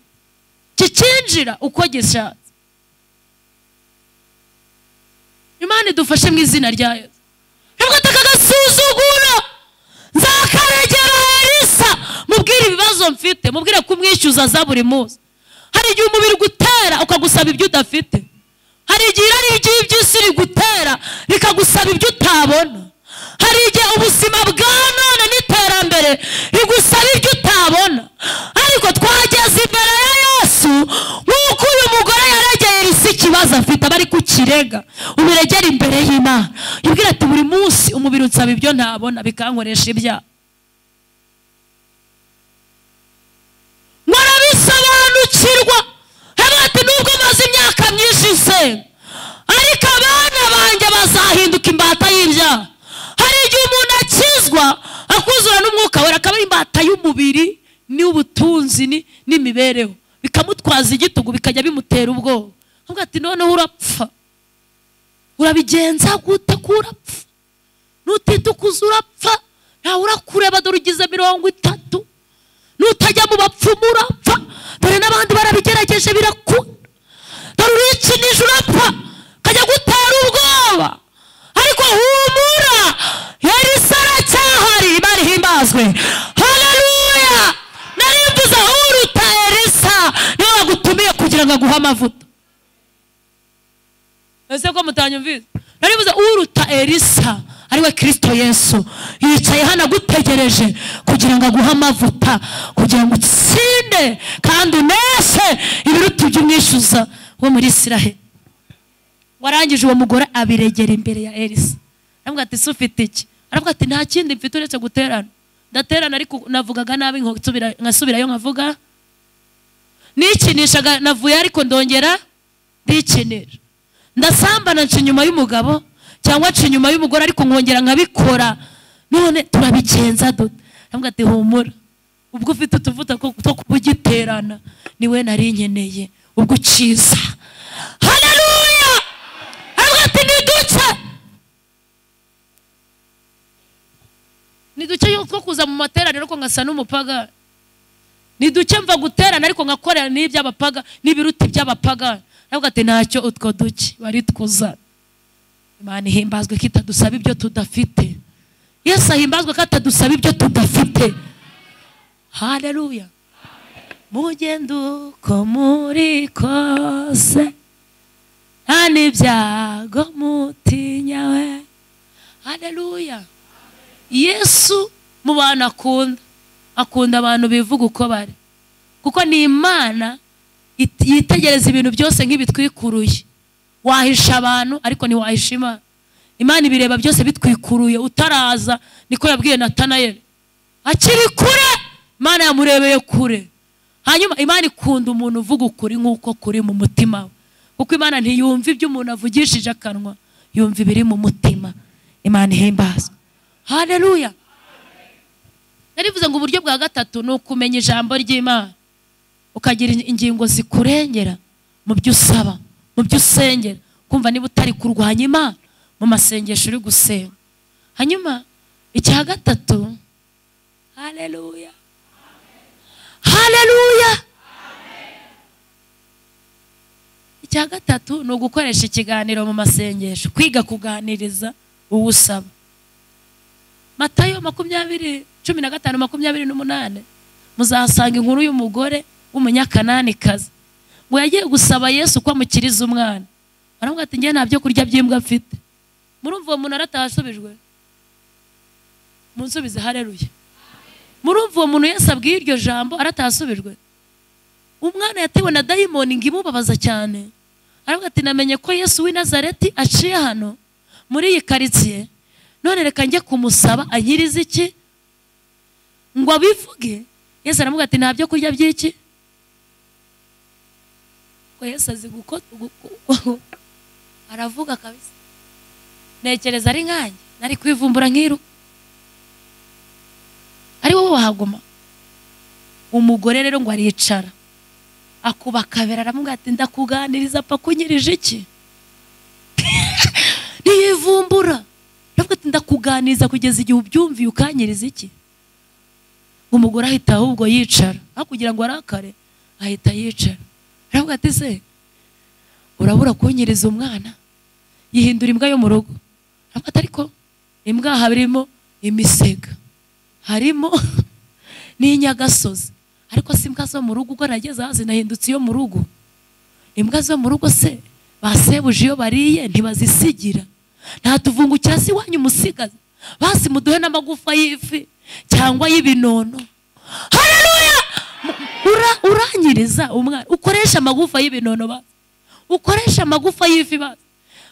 kikinjira uko gishatse. Imana idufashe mu izina rya Yesu. Ntabwo atakagasuzugura, nzakaregera Elisa, mubwire ibibazo mfite, mubwire kumwishyuza za buri munsi. Hari igihe umubiri gutera ukagusaba ibyo udafite. Hari igihe irari ry'iby'isi rigutera rikagusaba ibyo utabona. Hari igihe ubuzima bwa none n'iterambere rigusaba ibyo utabona. Ariko twageze imbere ya Yesu, nk'uko uyu mugore yaregeye Elisa ikibazo afite, aba ari kukirega, ubiregera imbere y'Imana. Yibwira ati buri munsi umubiri unsaba ibyo ntabona, bikankoresha ibyaha. Mwarabisobanukirwa. Ati nubwo maze imyaka myinshi nsenga, ariko abana banjye bazahinduka imbata y'ibyaha. Hari igihe umuntu akizwa akuzura n'umwuka wera, akaba imbata y'umubiri n'ubutunzi n'imibereho, bikamutwaza igitugu, bikajya bimutera ubwoba. Avuga ati noneho urapfa, urabigenza gute ko urapfa? Nutitukuza urapfa, ntawe urakureba, dore ugize 30. Nutajya mu bapfumu urapfa, dore n'abandi barabigerageje birakunda, dore urikinisha urapfa, kajya gutera ubwoba. Ariko humura, Elisa aracyahari, Imana ihimbazwe. Haleluya! Nari mvuze uruta Elisa niwe wagutumiye kugira ngo aguhe amavuta. Ese ko mutanyumvise? Nari mvuze uruta Elisa ariwe Kristo Yesu, yicaye hano agutegereje kugira ngo aguhe amavuta, kugira ngo utsinde kandi uneshe ibiruta iby'umwishyuza wo muri Isiraheli. Warangije uwo mugore abiregera imbere ya Elisa. Aravuga ati se ufite iki? Aravuga ati nta kindi mfite uretse guterana. Ndaterana ariko navugaga nabi, nkasubirayo nkavuga. Nikinishaga navuye ariko ndongera ndikinira. Ndasambana nca inyuma y'umugabo cyangwa nca inyuma y'umugore ariko nkongera nkabikora. None turabigenza dute? Aravuga ati humura, ubwo ufite utuvuta two kubugiterana niwe nari nkeneye, ubwo ukiza. Haleluya! Aravuga ati niduce, niduce two kuza mu materaniro ariko ngasa n'umupagani. Niduce mva guterana ariko ngakorera n'iby'abapaga n'ibiruti by'abapagani. Aravuga ati ntacyo utwo duke bari twuzana. Imana ihimbazwe ko itadusaba ibyo tudafite. Yesu ahimbazwe ko atadusaba ibyo tudafite. Haleluya! Mugende uko muri kose, nta n'ibyago mutinya we. Haleluya! Yesu mu bantu akunda, akunda abantu bivuga uko bari, kuko ni Imana yitegereza ibintu byose nk'ibitwikuruye. Wahisha abantu ariko ntiwahisha Imana. Imana ibireba byose bitwikuruye utaraza. Niko yabwiye Natanayeli akiri kure, Imana yamurebeye kure. Hanyuma Imana ikunda umuntu uvuga ukuri nk'uko kuri mu mutima we, kuko Imana ntiyumva ibyo umuntu avugishije akanwa, yumva ibiri mu mutima. Imana ihimbazwe. Haleluya! Narivuze ngo uburyo bwa gatatu ni ukumenya ijambo ry'Imana, ukagira ingingo zikurengera mu byo usaba, mu byo usengera, kumva niba utari kurwanya Imana mu masengesho uri gusenga. Hanyuma icya gatatu, haleluya, haleluya, icya gatatu ni ugukoresha ikiganiro mu masengesho, kwiga kuganiriza uwo usaba. Matayo 20:15-28 muzahasanga inkuru y'umugore w'umunyakananikazi ngo yagiye gusaba Yesu ko amukiriza umwana. Aravuga ati njye nta byo kurya by'imbwa mfite. Murumva uwo muntu aratahasubijwe? Munsubize haleluya. Murumva uwo muntu Yesu abwiye iryo jambo aratahasubijwe? Umwana yatewe na dayimoni ngo imubabaza cyane. Aravuga ati namenye ko Yesu w'i Nazareti aciye hano muri iyi karitsiye, none reka njye kumusaba ankirize iki ngo abivuge. Yesu aramuga ati nta byo kurya by'iki. Ko Yesu azi aravuga kabisa. Ntekereza ari nkanjye nari kwivumbura nkiruka, ari wowe wahaguma. Umugore rero ngo aricara akuba kabera, aramuga ati ndakuganiriza paka unyirije iki. Ntiyivumbura, aravuga ati ndakuganiriza kugeza igihe ubyumviye ukanyiriza iki. Umugore ahita ahubwo yicara, aho kugira ngo arakare ahita yicara. Aravuga ati se urabura kunyiriza umwana? Yihindura imbwa yo mu rugo. Aravuga ati ariko imbwa harimo imisega, harimo n'inyagasozi, ariko si imbwa zo mu rugo. Ubwo nageze hasi nahindutse iyo mu rugo. Imbwa zo mu rugo se basebuje iyo bariye ntibazisigira, nta tuvungukira si wanyu musigaza, basi muduhe n'amagufa y'ifi cyangwa y'ibinono. Haleluya! Uranyiriza umwana, ukoresha amagufa y'ibinono basi, ukoresha amagufa y'ifi basi.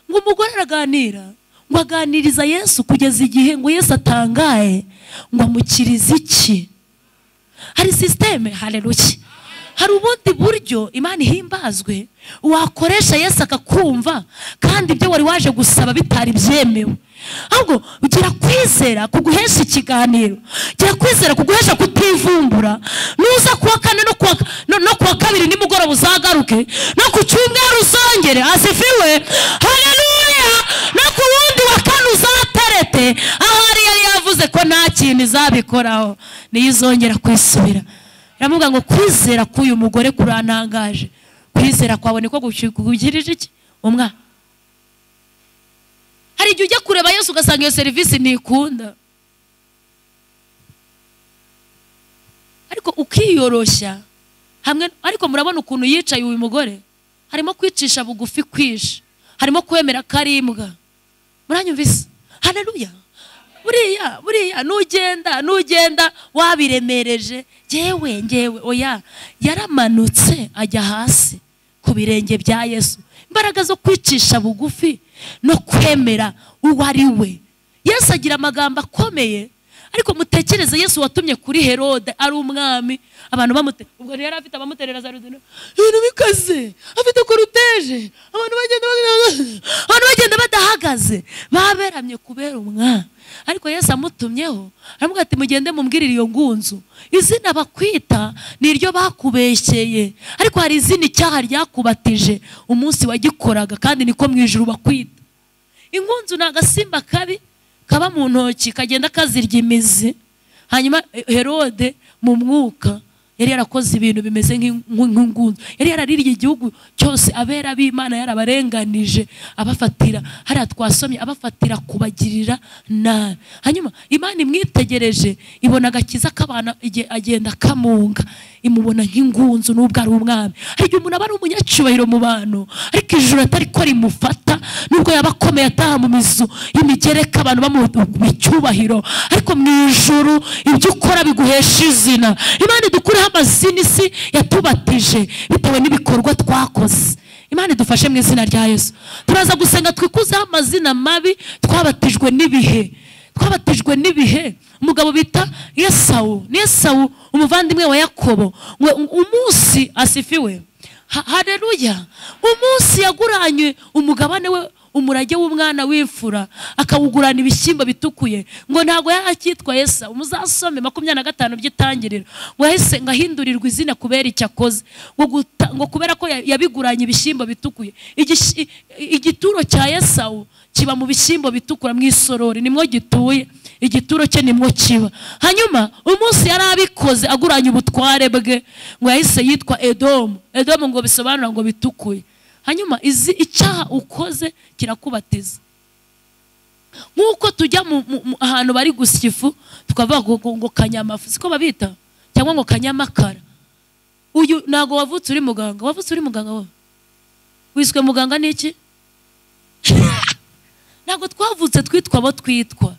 Ngo umugore araganira, ngo aganiriza Yesu kugeza igihe ngo Yesu atangaye ngo amukirize iki. Hari systeme, haleluya. Hari ubundi buryo Imana ihimbazwe wakoresha Yesu akakumva, kandi ibyo wari waje gusaba bitari byemewe. Ahubwo ugira kwizera kuguhesha ikiganiro, gira kwizera kuguhesha kutivumbura. Nuza kuwa kane no kuwa kabiri nimugoroba uzagaruke, no ku cyumweru uzongere. Asifiwe, haleluya. No ku wundi wa kane uzaterete, ahari yari yavuze ko nta kintu izabikoraho, niyo izongera kwisubira. Aravuga ngo kwizera k'uyu mugore kurantangaje. Kwizera kwawe niko kugirije iki umwana. Hari igihe ujya kureba Yesu ugasanga iyo serivisi ntikunda, ariko ukiyoroshya hamwe. Ariko murabona ukuntu yicaye uyu mugore, harimo kwicisha bugufi kwisha, harimo kwemera ko ari imbwa. Muranyumvise? Haleluya. Buriya nugenda wabiremereje, ngewe oya. Yaramanutse ajya hasi ku birenge bya Yesu. Imbaraga zo kwicisha bugufi no kwemera uwo ari we. Yesu agira amagambo akomeye, ariko mutekereze Yesu watumye kuri Herode ari umwami, abantu bamute, ubwo yari afite abamuterera za rudino, ibintu bikaze, afite koruteje, abantu bagenda badahagaze, baberamye kubera umwami. Ariko Yesu amutumyeho aramubwira ati mugende mumbwirire iyo ngunzu, izina bakwita ni iryo bakubeshyeye, ariko hari izina icyaha ryakubatije umunsi wagikoraga, kandi niko mu ijuru bakwita. Ingunzu ni agasimba kabi kaba mu ntoki kagenda kazirya imizi. Hanyuma Herode mu mwuka yari yarakoze ibintu bimeze nk'ingunzu, yari yaraririye igihugu cyose, abera b'Imana yarabarenganije, abafatira hariya twasomye, abafatira kubagirira nabi. Hanyuma Imana imwitegereje ibona agakiza k'abana agenda kamunga, imubona nk'ingunzu nubwo ari umwami. Hari igihe umuntu aba ari umunyacyubahiro mu bantu, ariko ijuru atari ko rimufata, nubwo yaba akomeye ataha mu mizu y'imigereka abantu bamuha icyubahiro, ariko mu ijuru ibyo ukora biguhesha izina. Imana idukureho amazina isi yatubatije bitewe n'ibikorwa twakoze. Imana idufashe mu izina rya Yesu. Turaza gusenga twikuzeho amazina mabi twabatijwe n'ibihe. Twabatijwe n'ibihe. Umugabo bita Esawu, ni Esawu umuvandimwe wa Yakobo, ngo umunsi asifiwe, haleluya, umunsi yaguranye umugabane we, umurage w'umwana w'imfura, akawugurana ibishyimbo bitukuye, ngo ntago yari akitwa Esawu. Muzasome 25 by'itangiriro, ngo yahise ngahindurirwa izina kubera icyo akoze, ngo kubera ko yabiguranye ibishyimbo bitukuye. Igituro cya Esawu kiba mu bishyimbo bitukura mu isorori, nimwo gituye, igituro cye nimwo kiba. Hanyuma umunsi yari abikoze aguranye ubutware bwe, ngo yahise yitwa Edomu. Edomu ngo bisobanura ngo bitukuye. Hanyuma izi icyaha ukoze kirakubatiza. Nkuko tujya ahantu bari gusya ifu tukavuga ngo kanyamafu, siko babita, cyangwa ngo kanyamakara. Uyu ntago wavutse uri muganga, wavutse uri muganga wowe. Wiswe muganga niki? Ntago twavutse twitwa abo twitwa.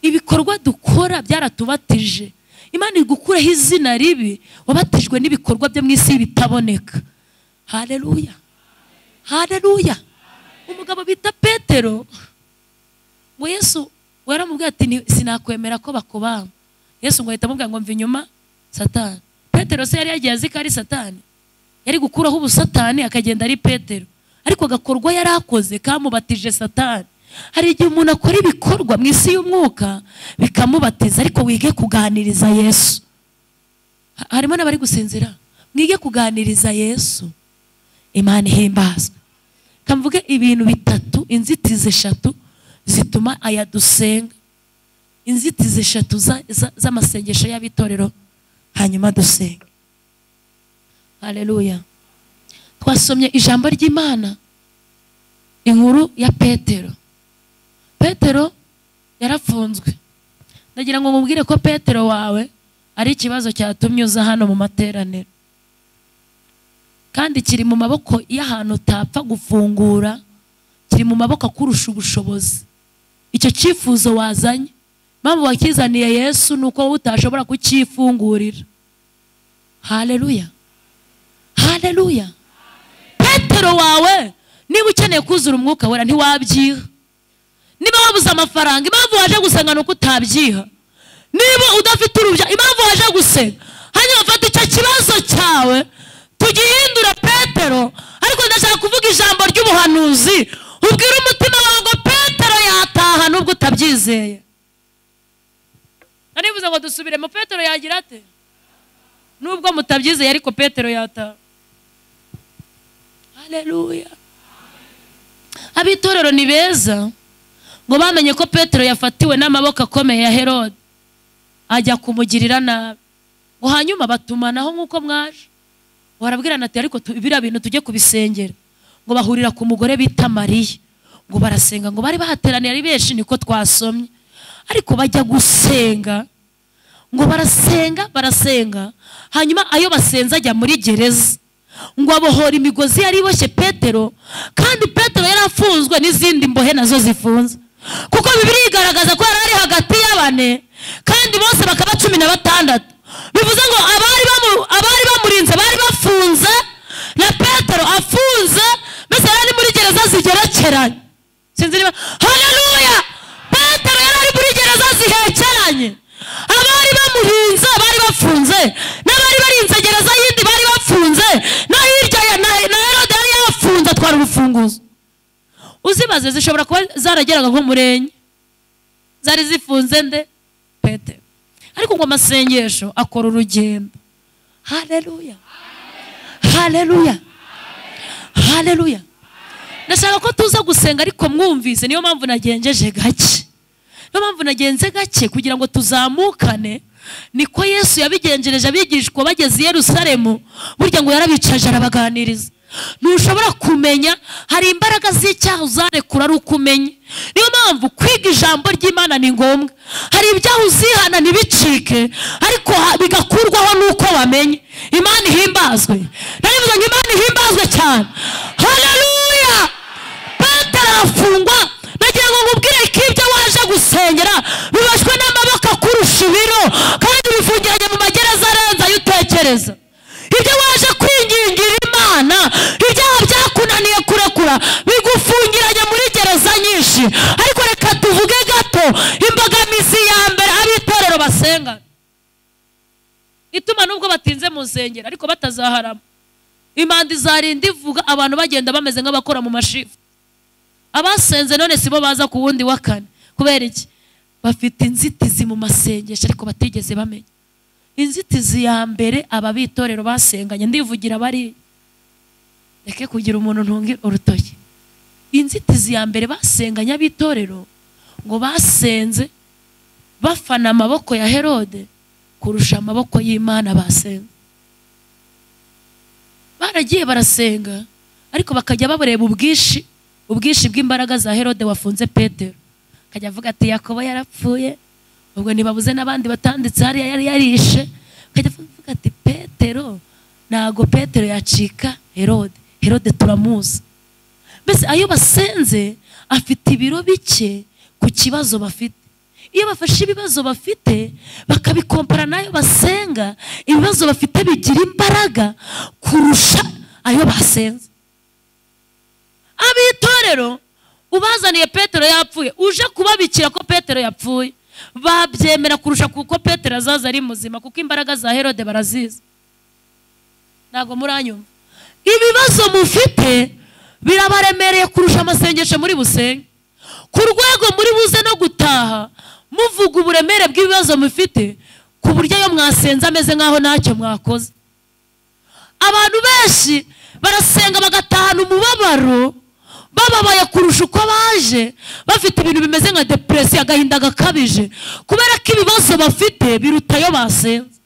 Ibikorwa dukora byaratubatije. Imana igukureho izina ribi wabatijwe n'ibikorwa byo mu isi bitaboneka. Haleluya. Haleluya. Umugabo bita Petero, ngo Yesu yaramubwiye ati sinakwemera ko bakubamba. Yesu ngo ahita amubwira ngo mva inyuma Satani. Petero se yari yagiye azi ko ari Satani, yari gukuraho ubusatani akagenda ari Petero, ariko agakorwa yari akoze kamubatije Satani. Hari igihe umuntu akora ibikorwa mu isi y'umwuka bikamubatiza, ariko wige kuganiriza Yesu. Harimo n'abari gusinzira, mwige kuganiriza Yesu. Imana ihimbazwe. Kamvuge ibintu bitatu, inzitizi eshatu zituma aya dusenga. Inzitizi eshatu z'amasengesho y'abitorero Hanyuma dusenge. Haleluya. Twasomye ijambo ry'Imana, inkuru ya Petero. Petero yarafunzwe. Ndagira ngo mubwire ko Petero wawe ari ikibazo cyatumye uza hano mu materaniro, kandi kiri mu maboko y'ahantu utapfa gufungura, kiri mu maboko akurusha ubushobozi. Icyo cyifuzo wazanye, impamvu wakizaniye Yesu nuko wowe utashobora kucyifungurira. Haleluya, haleluya. Petero wawe niba ukeneye kuzura umwuka wera ntiwabyiha. Niba wabuze amafaranga, impamvu waje gusenga nuko utabyiha. Niba udafite urubya, impamvu waje gusenga. Hanyuma fata icyo kibazo cyawe tugihindura Petero. Ariko ndashaka kuvuga ijambo ry'ubuhanuzi, ubwira umutima wawe ngo Petero yataha nubwo utabyizeye. Narivuze ngo dusubiremo. Petero yagira ate? Nubwo mutabyizeye ariko Petero yataha. Haleluya. Abitorero ni beza ngo bamenye ko Petero yafatiwe n'amaboko akomeye ya Herode, ajya kumugirira nabi. Ngo hanyuma batumanaho nk'uko mwaje, barabwirana ati ariko biriya bintu tujye kubisengera. Ngo bahurira ku mugore bita Mariya, ngo barasenga, ngo bari bahateraniye ari benshi niko twasomye. Ariko bajya gusenga, ngo barasenga barasenga, hanyuma ayo basenze ajya muri gereza, ngo abohora imigozi yari iboshye Petero. Kandi Petero yarafunzwe n'izindi mbohe nazo zifunze, kuko Bibiliya igaragaza ko yari ari hagati y'abane kandi bose bakaba 16. Bivuze ngo abari bamurinze bari bafunze na Petero afunze, mbese yari muri gereza zigerekeranye. Sinzi niba haleluya. Petero yari ari muri gereza zihekeranye, abari bamurinze bari bafunze, n'abari barinze gereza yindi bari bafunze, na hirya ya na Herode yari yafunze atwara urufunguzo. Uzibaze zishobora kuba zarageraga nko murenye, zari zifunze nde? Petero. Ariko ngo amasengesho akora urugendo. Haleluya, haleluya, haleluya. Ndashaka ko tuza gusenga ariko mwumvise, niyo mpamvu nagenjeje gake. Niyo mpamvu nagenze gake kugira ngo tuzamukane. Niko Yesu yabigenjereje abigishwa bageze i Yerusalemu, burya ngo yarabicaje arabaganiriza. Ntushobora kumenya, hari imbaraga z'icyaha uzarekura ari uko umenye. Niyo mpamvu kwiga ijambo ry'Imana ni ngombwa. Hari ibyaha uzihana ntibicike, ariko bigakurwaho nuko wamenye. Imana ihimbazwe. Ndabivuze ngo Imana ihimbazwe cyane. Haleluya. Petero arafungwa. Nagira ngo nkubwire ko ibyo waje gusengera bibashwe n'amaboko akurusha ibiro, kandi bifungiranye mu magereza arenze ayo utekereza. Ibyo waje kwingingira Imana, ibyaha byakunaniye kurekura, bigufungiranye muri gereza nyinshi. Ariko reka tuvuge gato imbogamizi ya mbere abitorero basenga, ituma nubwo batinze mu nsengero ariko batazaharama. Imanda izarinda ivuga abantu bagenda bameze nk'abakora mu mashifu. Abasenze none sibo baza ku wundi wa kane. Kubera iki? Bafite inzitizi mu masengesho ariko batigeze bamenya. Inzitizi ya mbere aba bitorero basenganye, ndivugira bari reke kugira umuntu ntungi urutoki. Inzitizi ya mbere basenganye abitorero, ngo basenze bafana amaboko ya Herode kurusha amaboko y'Imana basenze. Baragiye barasenga ariko bakajya babareba ubwinshi bw'imbaraga za Herode wafunze Petero. Akajya avuga ati Yakobo yarapfuye, ubwo ntibabuze n'abandi batanditse hariya yari yarishe. Akajya avuga ati Petero ntago Petero yacika Herode, Herode turamuzi. Mbese ayo basenze afite ibiro bike ku kibazo bafite. Iyo bafashe ibibazo bafite bakabikompara nayo basenga, ibibazo bafite bigira imbaraga kurusha ayo basenze. Abitorero ubazaniye Petero yapfuye, uje kubabikira ko Petero yapfuye, babyemera kurusha kuko Petero azaza ari muzima, kuko imbaraga za Herode barazizi. Ntago muranyumva. Ibibazo mufite birabaremereye kurusha amasengesho muri busenge. Ku rwego muri buze no gutaha muvuga uburemere bw'ibibazo mufite, ku buryo iyo mwasenze ameze nkaho ntacyo mwakoze. Abantu benshi barasenga bagatahana umubabaro, bababaye kurusha uko baje, bafite ibintu bimeze nka depression, agahinda gakabije, kubera ko ibibazo bafite biruta ayo basenze.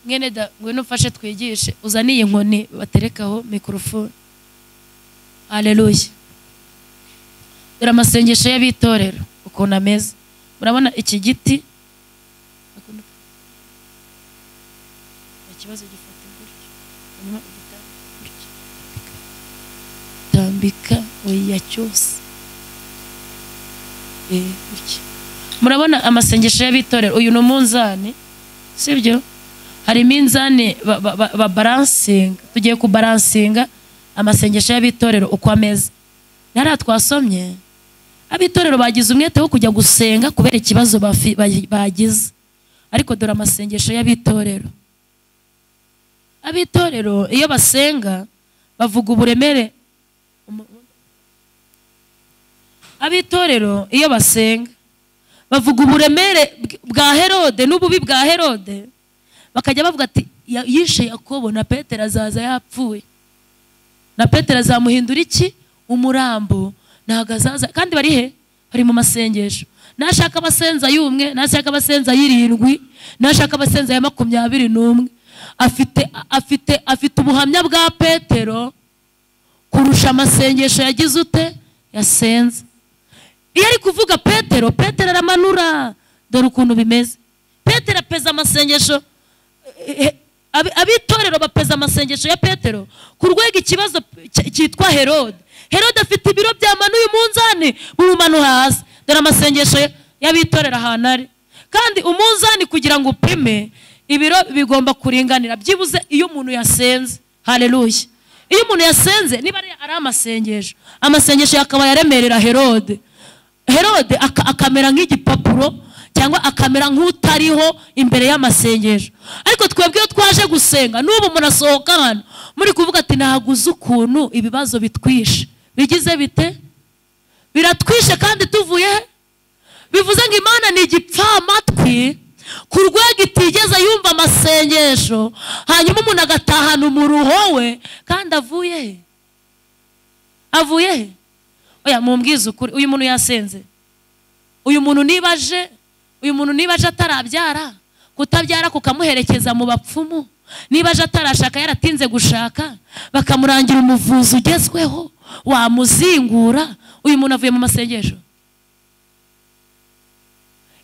Mwene da ngwino ufashe twigishe, uzaniye inkoni baterekaho microphone. Haleluya. Dore amasengesho y'abitorero ukuntu ameze. Murabona iki giti, ikibazo gifata gutya, hanyuma gutya tambika oya cyose gutya. Murabona amasengesho y'abitorero, uyu ni umunzani, sibyo? Hari iminzani ba balansinga, tugiye ku balansinga amasengesho y'abitorero uko ameze. Nara twasomye abitorero bagize umwete wo kujya gusenga kubera ikibazo bagize, ariko dore amasengesho y'abitorero. Abitorero iyo basenga bavuga uburemere. Abitorero iyo basenga bavuga uburemere bwa Herode n'ububi bwa Herode, bakajya bavuga ati yishe Yakobo na Petero azaza yapfuye, na Petero azamuhindura iki? Umurambo, ntago azaza. Kandi bari he? Bari mu masengesho. Nashaka abasenza y'umwe, nashaka abasenza y'irindwi, nashaka abasenza ya 21. Afite ubuhamya bwa Petero kurusha amasengesho yagize ute? Yasenze. Iyo ari kuvuga Petero, Petero aramanura. Dore ukuntu bimeze. Petero apeza amasengesho, abitorero bapeza amasengesho ya Petero ku rwego ikibazo cyitwa Herode. Herode afite ibiro byamanuye umunzani bumanu hasi. Dore amasengesho y'abitorera ahantu ari. Kandi umunzani kugira ngo upime ibiro bigomba kuringanira byibuze iyo umuntu yasenze. Haleluya. Iyo umuntu yasenze, niba ari amasengesho, amasengesho yakaba yaremerera Herode. Herode akamera nk'igipapuro cyangwa akamera nk'utariho imbere y'amasengesho. Ariko twebwe iyo twaje gusenga, n'ubu murasohoka hano muri kuvuga ati naguze ukuntu ibibazo bitwishe. Bigize bite? Biratwishe kandi tuvuye he? Bivuze ngo Imana ni igipfamatwi ku rwego itigeze yumva amasengesho, hanyuma umuntu agatahana umuruho we kandi avuye he? Avuye he? Oya mumbwize ukuri, uyu muntu yasenze. Uyu muntu nibaje, uyu muntu nibaje atarabyara, kutabyara kukamuherekeza mu bapfumu, nibaje atarashaka yaratinze gushaka, bakamurangira umuvuzi ugezweho wamuzingura, uyu muntu avuye mu masengesho.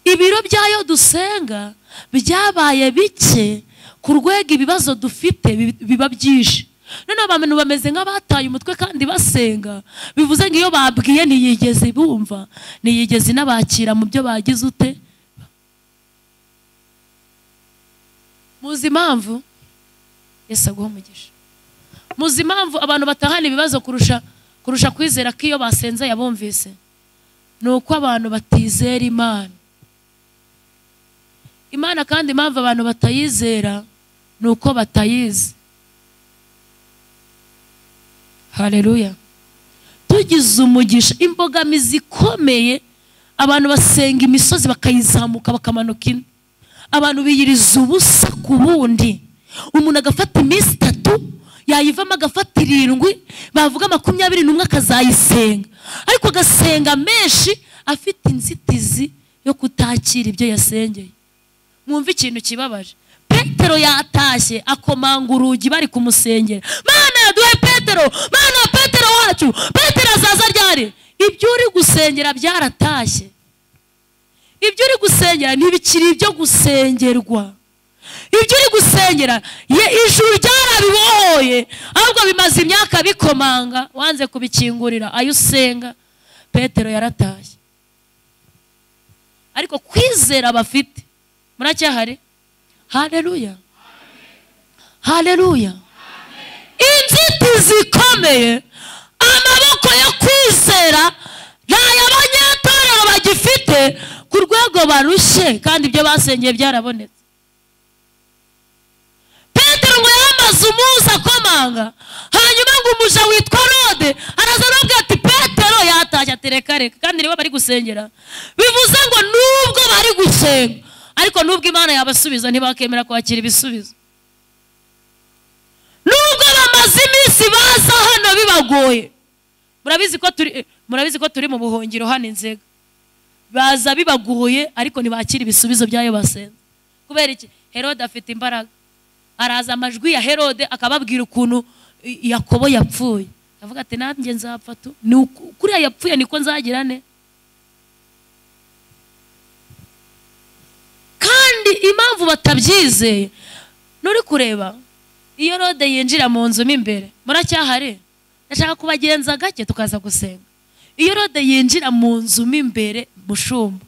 Ibiro byayo dusenga byabaye bike ku rwego ibibazo dufite biba byinshi. None abantu bameze nk'abataye umutwe kandi basenga, bivuze ngo iyo babwiye ntiyigeze bumva, ntiyigeze inabakira mu byo bagize ute. Muzi impamvu? Yesu aguhe umugisha. Muzi impamvu abantu batahana ibibazo kurusha kwizera ko iyo basenze yabumvise? Ni uko abantu batizera Imana. Imana kandi impamvu abantu batayizera ni uko batayizi. Haleluya. Tugize umugisha, imbogamizi ikomeye, abantu basenga imisozi bakayizamuka bakamanuka ino. Abantu biyiriza ubusa ku bundi. Umuntu agafata iminsi 3, yayivamo agafata 7, bavuga 21 akazayisenga. Ariko agasenga menshi afite inzitizi yo kutakira ibyo yasengeye. Mwumva ikintu kibabaje. Petero yatashye akomanga urugi bari kumusengera. Mana yaduhe Petero, Mana Petero wacu, Petero azaza ryari? Ibyo uri gusengera byaratashye. Ibyo uri gusengera ntibikiri ibyo gusengerwa. Ibyo uri gusengera ye ijuru ryarabibohoye, ahubwo bimaze imyaka bikomanga, wanze kubikingurira ayo usenga. Petero yaratashye. Ariko kwizera bafite, muracyahari? Haleluya. Haleluya. Inzitizi ikomeye, amaboko yo kwizera n'ayabanyatorero bagifite ku rwego barushye, kandi ibyo basengeye byarabonetse. Petero ngo yamaze umunsi akomanga, hanyuma ngo umuja witwa Rode araza arabwira ati Petero yatashye, ati reka reka, kandi nibo bari gusengera. Bivuze ngo nubwo bari gusenga, ariko nubwo Imana yabasubiza ntibakemera kwakira ibisubizo. Nubwo bamaze iminsi baza hano bibagoye. Murabizi ko turi mu buhungiro hano Inzega. Baza bibagoye ariko ntibakira ibisubizo byayo basenze. Kubera iki? Herode afite imbaraga. Araza amajwi ya Herode akababwira ukuntu Yakobo yapfuye. Avuga ati nanjye nzapfa tu. Ni kuriya yapfuye niko nzagira ne. Kandi impamvu batabyizeye nuri kureba iyo Herode yinjira mu nzu imbere muracyahari. Ndashaka kubagenza gake tukaza gusenga. Iyo Herode yinjira mu nzu imbere mushumba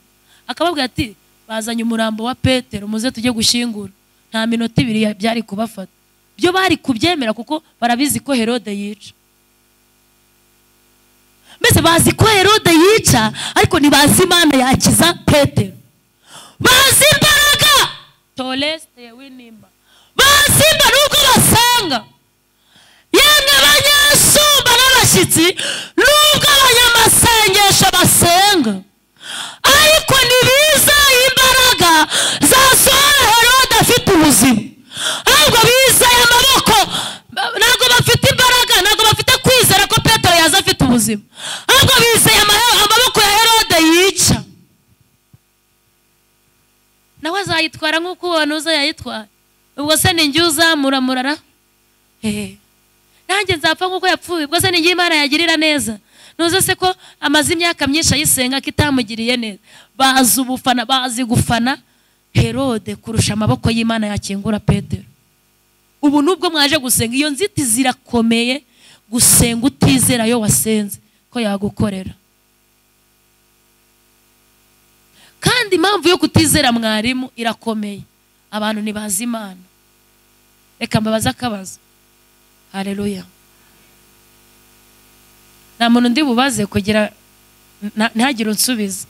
akababwira ati bazanye umurambo wa Petero muze tujye gushyingura, nta minota ibiri byari kubafata. Byo bari kubyemera kuko barabizi ko Herode yica. Mbese bazi ko Herode yica ariko ntibazi Imana yakiza Petero. Bazi imbaraga toleste winimba, bazi imbaraga nubwo basanga yemwe abanyasumba n'abashyitsi, nubwo abanyamasengesho basenga, ariko ntibizeye imbaraga zasohora Herode afite ubuzima. Ahubwo bizeye amaboko, ntabwo bafite imbaraga, ntabwo bafite kwizera ko Petero yaza afite ubuzima. Ahubwo bizeye amaboko ya Herode yica. Nawe azayitwara nk'uko uwanuza yayitwara. Ubwo se ni njye uzamuramurara? Nanjye nzapfa nk'uko yapfuye. Ubwo se ni njye Imana yagirira neza? Nuze se ko amaze imyaka myinshi ayisenga kitamugiriye neza. Bazi ubufana, bazi gufana Herode kurusha amaboko y'Imana yakingura Petero. Ubu nubwo mwaje gusenga, iyo nzitizi irakomeye, gusenga utizera yo wasenze ko yagukorera. Kandi impamvu yo kutizera mwarimu irakomeye. Abantu ntibazi Imana. Reka mbabaze akabazo. Haleluya. Nta muntu ndi bubaze kugira ntagire unsubiza.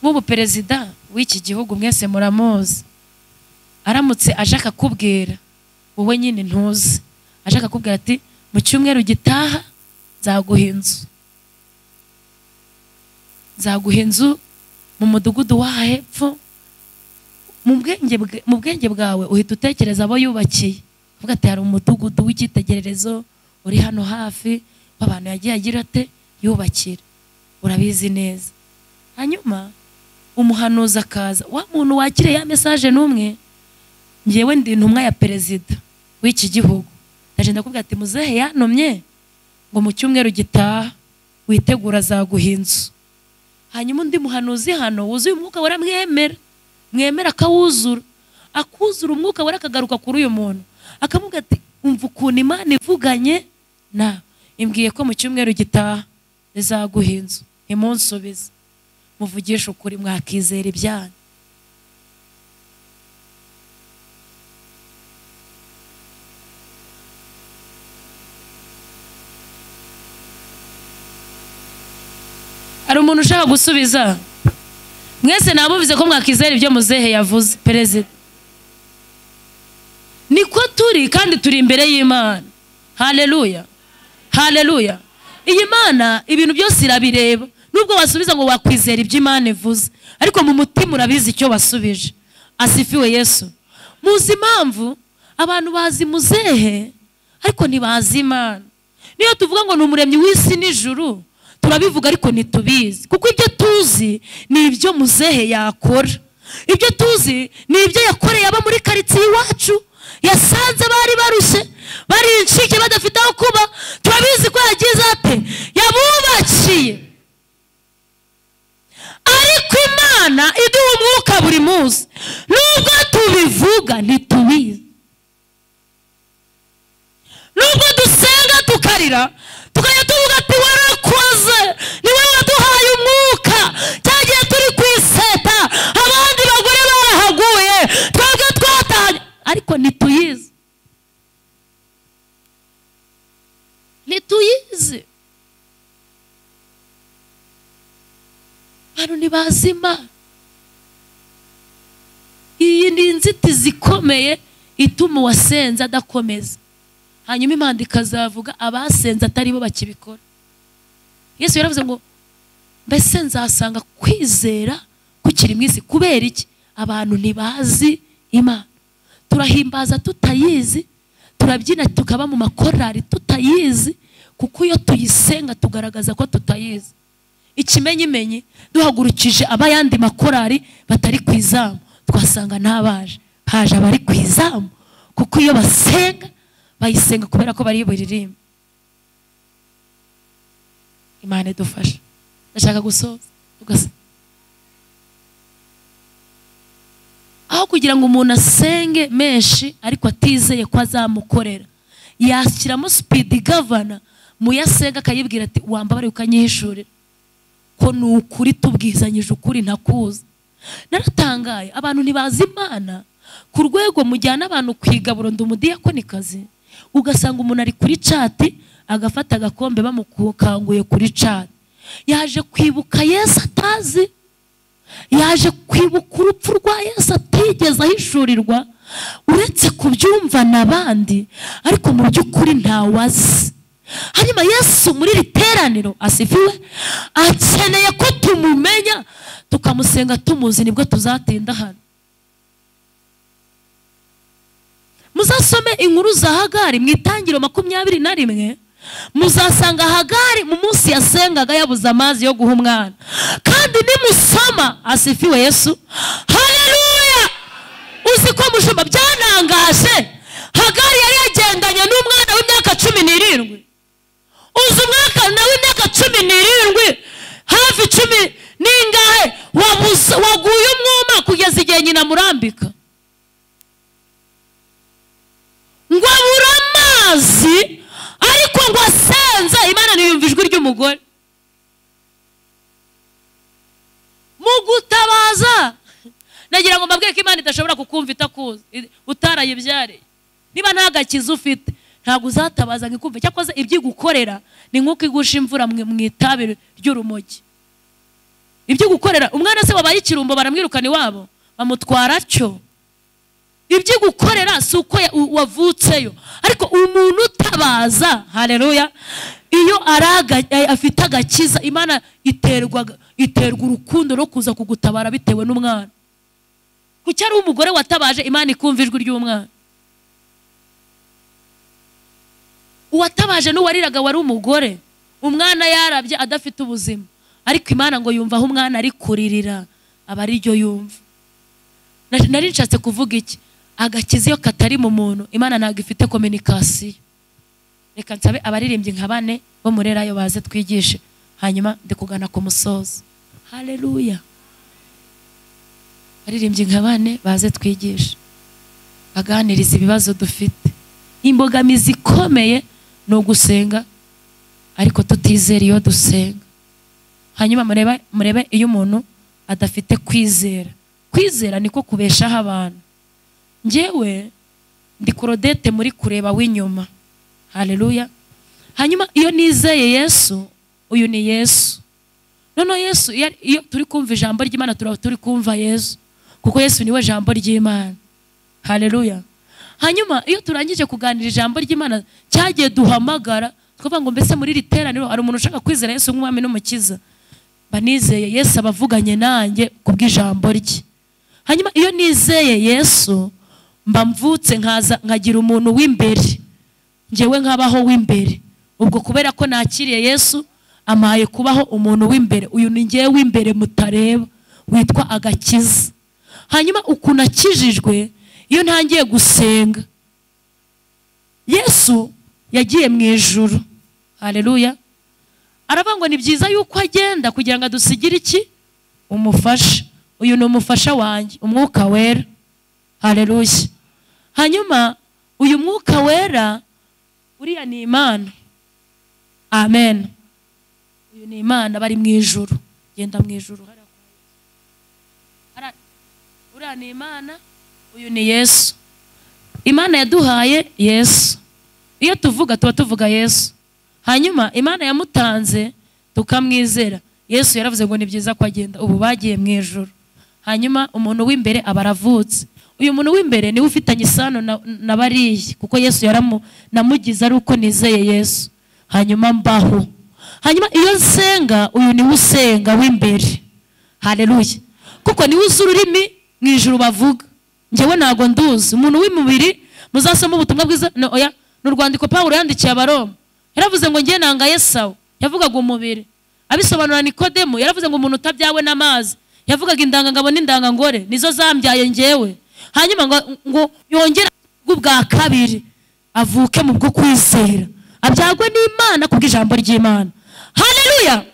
Nk'ubu perezida w'iki gihugu mwese muramuzi, aramutse aje akakubwira, wowe nyine ntuzi, aje akakubwira ati mu cyumweru gitaha nzaguha inzu, nzaguha inzu mu mudugudu wa hepfo. Mu bwenge bwawe uhita utekereza abo yubakiye, uvuga ati hari umudugudu w'icyitegererezo uri hano hafi w'abantu yagiye agira ate yubakira, urabizi neza. Hanyuma umuhanuzi akaza, wa muntu wakire ya message n'umwe, ngewe ndi intumwa ya perezida w'iki gihugu, ndaje ndakubwira ati muzehe yantumye ngo mu cyumweru gitaha witegura azaguha inzu. Hanyuma undi muhanuzi hano wuzuye umwuka wera mwemera, mwemera akawuzura, akuzura umwuka wera akagaruka kuri uyu muntu akamubwira ati umva ukuntu Imana ivuganye na imbwiye ko mu cyumweru gitaha izaguha inzu, ntimunsubize. Muvugishe ukuri mwakizera ibyanyu. Hari umuntu ushaka gusubiza? Mwese nabubize ko mwakizera ibyo muzehe yavuze perezida. Niko turi kandi turi imbere y'Imana. Haleluya. Haleluya. Iyi Mana ibintu byose irabireba. Nubwo wasubiza ngo wakwizera ibyo Imana ivuze, ariko mu mutima urabizi icyo wasubije. Asifiwe Yesu. Muzi impamvu abantu bazi muzehe ariko ntibazi Imana. Niyo tuvuga ngo ni umuremyi w'isi n'ijuru, turabivuga ariko ntitubizi. Kuko ibyo tuzi ni ibyo muzehe yakora. Ibyo tuzi ni ibyo yakoreye aba muri karitsiye iwacu, yasanze bari barushye, bari incike badafite aho kuba. Turabizi ko yagize ate, yabubakiye. Ariko Imana iduha umwuka buri munsi, nubwo tubivuga ntitubizi. Nubwo dusenga tukarira, tukajya tuvuga ati warakoze, niwe waduhaye umwuka, cyagiye turi ku iseta, abandi bagore barahaguye, twebwe twatanye, ariko ntituyizi. Ntituyizi. Abantu ntibazi Imana. Iyi ni inzitizi ikomeye ituma uwasenze adakomeza. Hanyuma Imana ikazavuga abasenze atari bo bakibikora. Yesu yaravuze ngo mbese nzasanga kwizera kukiri mu isi. Kubera iki? Abantu ntibazi Imana. Turahimbaza tutayizi, turabyina tukaba mu makorari tutayizi, kuko iyo tuyisenga tugaragaza ko tutayizi. Ikimenyimenyi duhagurukije abayandi makorari batari ku izamu, twasanga ntabaje, haje abari ku izamu Kuko iyo basenga bayisenga kubera ko bari buririmbe. Imana idufasha. Ndashaka gusoza tugasa. Aho kugira ngo umuntu asenge menshi ariko atizeye ko azamukorera, yashyiramo speed governor muyasenga akayibwira ati wambabare ukanyihishurira ko ni ukuri, tubwizanyije ukuri ntakuzi. Naratangaye, abantu ntibazi Imana ku rwego mujyana abantu kwigaburo. Ndi umudiyakonikazi, ugasanga umuntu ari kuri chat agafata agakombe bamukanguye kuri chat. Yaje kwibuka Yesu atazi, yaje kwibuka urupfu rwa Yesu atigeze ahishurirwa, uretse kubyumva n'abandi, ariko mu by'ukuri ntawazi. Hanyuma Yesu muri iri teraniro asifiwe, akeneye ko tumumenya tukamusenga tumuzi, nibwo tuzatinda hano. Muzasome inkuru za Hagari mu Itangiriro 21, muzasanga Hagari mu munsi yasengaga yabuze amazi yo guha umwana. Kandi nimusoma, asifiwe Yesu, haleluya. Uzi ko mushumba byanangaje, Hagari yari yagendanye n'umwana w'imyaka 17. Uzi umwana w'imyaka 17 hafi 10 n'ingahe waguye umwuma kugeza igihe nyina murambika ngo abure amazi, ariko ngo asenze Imana ntiyumva ijwi ry'umugore. Mu gutabaza, nagira ngo mbabwire ko Imana idashobora kukumva itakuzi utarayibyariye. Niba nta gakiza ufite ntabwo uzatabaza ngo ikumve. Cyakoze ibyigukorera ni nk'uko igusha imvura mu itabi ry'urumogi. Ibyigukorera, umwana se wabaye ikirumbo baramwirukana iwabo bamutwara cyo. Ibyigukorera si uko wavutseyo, ariko umuntu utabaza, haleluya, iyo afite agakiza, Imana iterwa urukundo no kuza kugutabara bitewe n'umwana. Kuki ari umugore watabaje Imana ikumva ijwi ry'umwana? Uwatabaje n'uwariraga wari umugore, umwana yarabye adafite ubuzima, ariko Imana ngo yumva aho umwana ari kuririra aba ari ryo yumva. Nari nshatse kuvuga iki? Agakiza iyo katari mu muntu, Imana ntabwo ifite communication. Reka nsabe abaririmbyi nka bane bo murerayo baze twigishe, hanyuma ndikugana ku musozo. Haleluya. Abaririmbyi nka bane baze twigishe, baganiriza ibibazo dufite. Imbogamizi ikomeye ni ugusenga ariko tutizera iyo dusenga. Hanyuma murebe iyo umuntu adafite kwizera. Kwizera niko kubeshaho abantu. Njyewe ndi Claudette muri kureba w'inyuma. Haleluya. Hanyuma iyo nizeye Yesu, uyu ni Yesu. Noneho Yesu, iyo turi kumva ijambo ry'Imana turaba turi kumva Yesu, kuko Yesu niwe jambo ry'Imana. Haleluya. Hanyuma iyo turangije kuganira ijambo ry'Imana, cyagiye duhamagara tukavuga ngo mbese muri iri teraniro hari umuntu ushaka kwizera Yesu nk'umwami n'umukiza? Banizeye Yesu abavuganye nanjye kubw'ijambo rye. Hanyuma iyo nizeye Yesu mba mvutse nkaza nkagira umuntu w'imbere, njyewe nkabaho w'imbere. Ubwo kubera ko nakiriye Yesu amaye kubaho umuntu w'imbere. Uyu ni njyewe w'imbere mutareba witwa agakiza. Hanyuma ukuntu akijijwe, iyo ntangiye gusenga, Yesu yagiye mu ijuru. Haleluya. Aravuga ngo ni byiza yuko agenda kugira ngo adusigire iki? Umufasha. Uyu ni umufasha wanjye, umwuka wera. Haleluya. Hanyuma uyu mwuka wera uriya ni Imana. Amen. Uyu ni Imana bari mu ijuru. Genda mu ijuru. Uriya ni Imana, uyu ni Yesu. Imana yaduhaye Yesu. Iyo tuvuga tuba tuvuga Yesu. Hanyuma Imana yamutanze tukamwizera. Yesu yaravuze ngo ni byiza ko agenda, ubu bagiye mu ijuru. Hanyuma umuntu w'imbere aba aravutse. Uyu muntu w'imbere niwe ufitanye isano na bariye, kuko Yesu namugize ari uko nizeye Yesu. Hanyuma mbaho. Hanyuma iyo nsenga, uyu niwe usenga w'imbere. Haleluya. Kuko niwe uzi ururimi mu ijuru bavuga. Njyewe ntago nduzi. Umuntu w'imubiri, muzasoma ubutumwa bwiza, no oya, n'urwandiko Pawulo yandikiye Abaroma. Yaravuze ngo ngiye nanga Yesawu, yavugaga umubiri. Abisobanura Nikodemo, yaravuze ngo umuntu utabyawe n'amazi, yavugaga indangangabo n'indangangore, nizo zambyaye njyewe. Hanyuma ngo yongera bwa kabiri, avuke mu bwo kwizera, abyagwe n'Imana kubw'ijambo ry'Imana. Haleluya.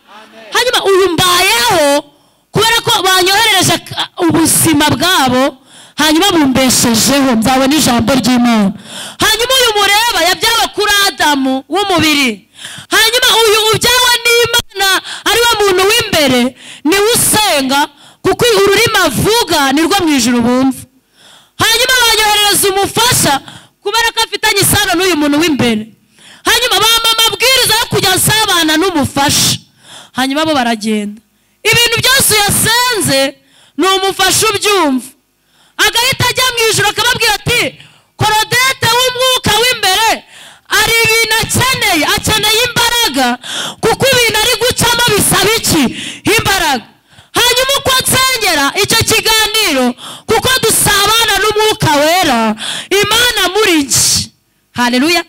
Hanyuma uyu mbayeho kubera ko banyoherereje ubuzima bwabo, hanyuma bumbeshejeho nzabona ijambo ry'Imana. Hanyuma uyu mureba yabyawe kuri Adamu w'umubiri, hanyuma uyu ubyawe n'Imana ari we muntu w'imbere, niwe usenga kuko ururimi avuga nirwo mu ijuru bumva. Hanyuma banyoherereza umufasha kubera ko afitanye isano n'uyu muntu w'imbere. Hanyuma bampa amabwiriza yo kujya nsabana n'umufasha. Hanyuma bo baragenda, ibintu byose yasenze ni umufasha ubyumva, agahita ajya mu ijuru akababwira ati Korodete w'umwuka w'imbere ari ibintu akeneye, akeneye imbaraga kuko ibintu ari gucamo bisaba iki? Imbaraga. Hanyuma uko nsengera icyo kiganiro, kuko dusabana n'umwuka wera, Imana muri njye. Haleluya.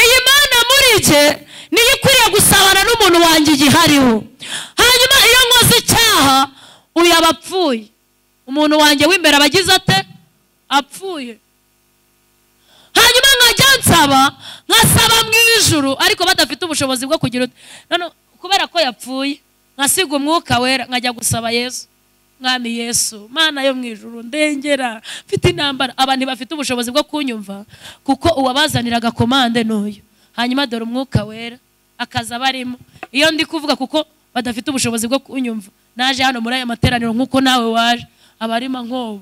Iyi Mana muri njye niyo ikwiriye gusabana n'umuntu wanjye igihariho. Hanyuma iyo nkoze icyaha, uyu aba apfuye, umuntu wanjye w'imbere aba agize ate? Apfuye. Hanyuma nkajya nsaba, nkasaba mu ijuru ariko badafite ubushobozi bwo kugira none kubera ko yapfuye, nkasiga umwuka wera nkajya gusaba Yesu. Mwami Yesu, Mana yo mu ijuru, ndengera, mfite intambara. Abantu bafite ubushobozi bwo kunyumva kuko uwabazaniraga komande n'uyu. Hanyuma dore umwuka wera akaza barimo. Iyo ndi kuvuga kuko badafite ubushobozi bwo kunyumva, naje hano muri aya materaniro nkuko nawe waje, abarima nkobo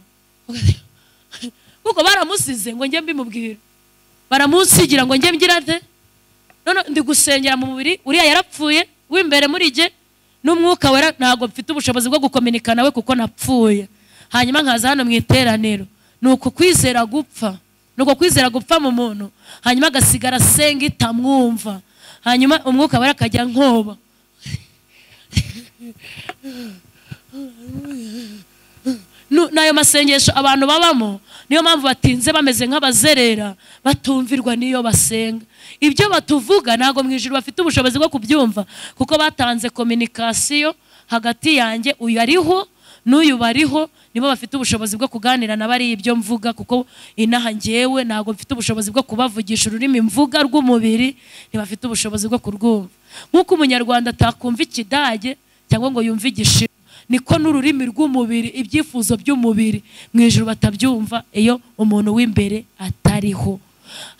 kuko baramusize ngo njye mbimubwira, baramunsigira ngo njye mgira nte. None ndi gusengera mu mubiri, uriya yarapfuye w'imbere muri jye n'umwuka wera ntago mfite ubushobozi bwo gukominika nawe kuko napfuye. Hanyuma nkaza hano mu iteraniro, nuko kwizera gupfa, nuko kwizera gupfa mu muntu, hanyuma agasigara asenga itamwumva, hanyuma umwuka wera akajya nkoba. N'ayo masengesho abantu babamo, niyo mpamvu batinze bameze nk'abazerera, batumvirwa niyo basenga. Ibyo batuvuga ntago mu ijuru bafite ubushobozi bwo kubyumva kuko batanze communication hagati yanjye, uyu ariho n'uyu bariho, nibo bafite ubushobozi bwo kuganira na bari ibyo mvuga, kuko inaha njyewe ntago mfite ubushobozi bwo kubavugisha ururimi mvuga rw'umubiri, ntibafite ubushobozi bwo kurwumva. Nk'uko umunyarwanda atakumva ikidage cyangwa ngo yumve igishinwa, niko n'ururimi rw'umubiri, ibyifuzo by'umubiri mu ijuru batabyumva iyo umuntu w'imbere atariho.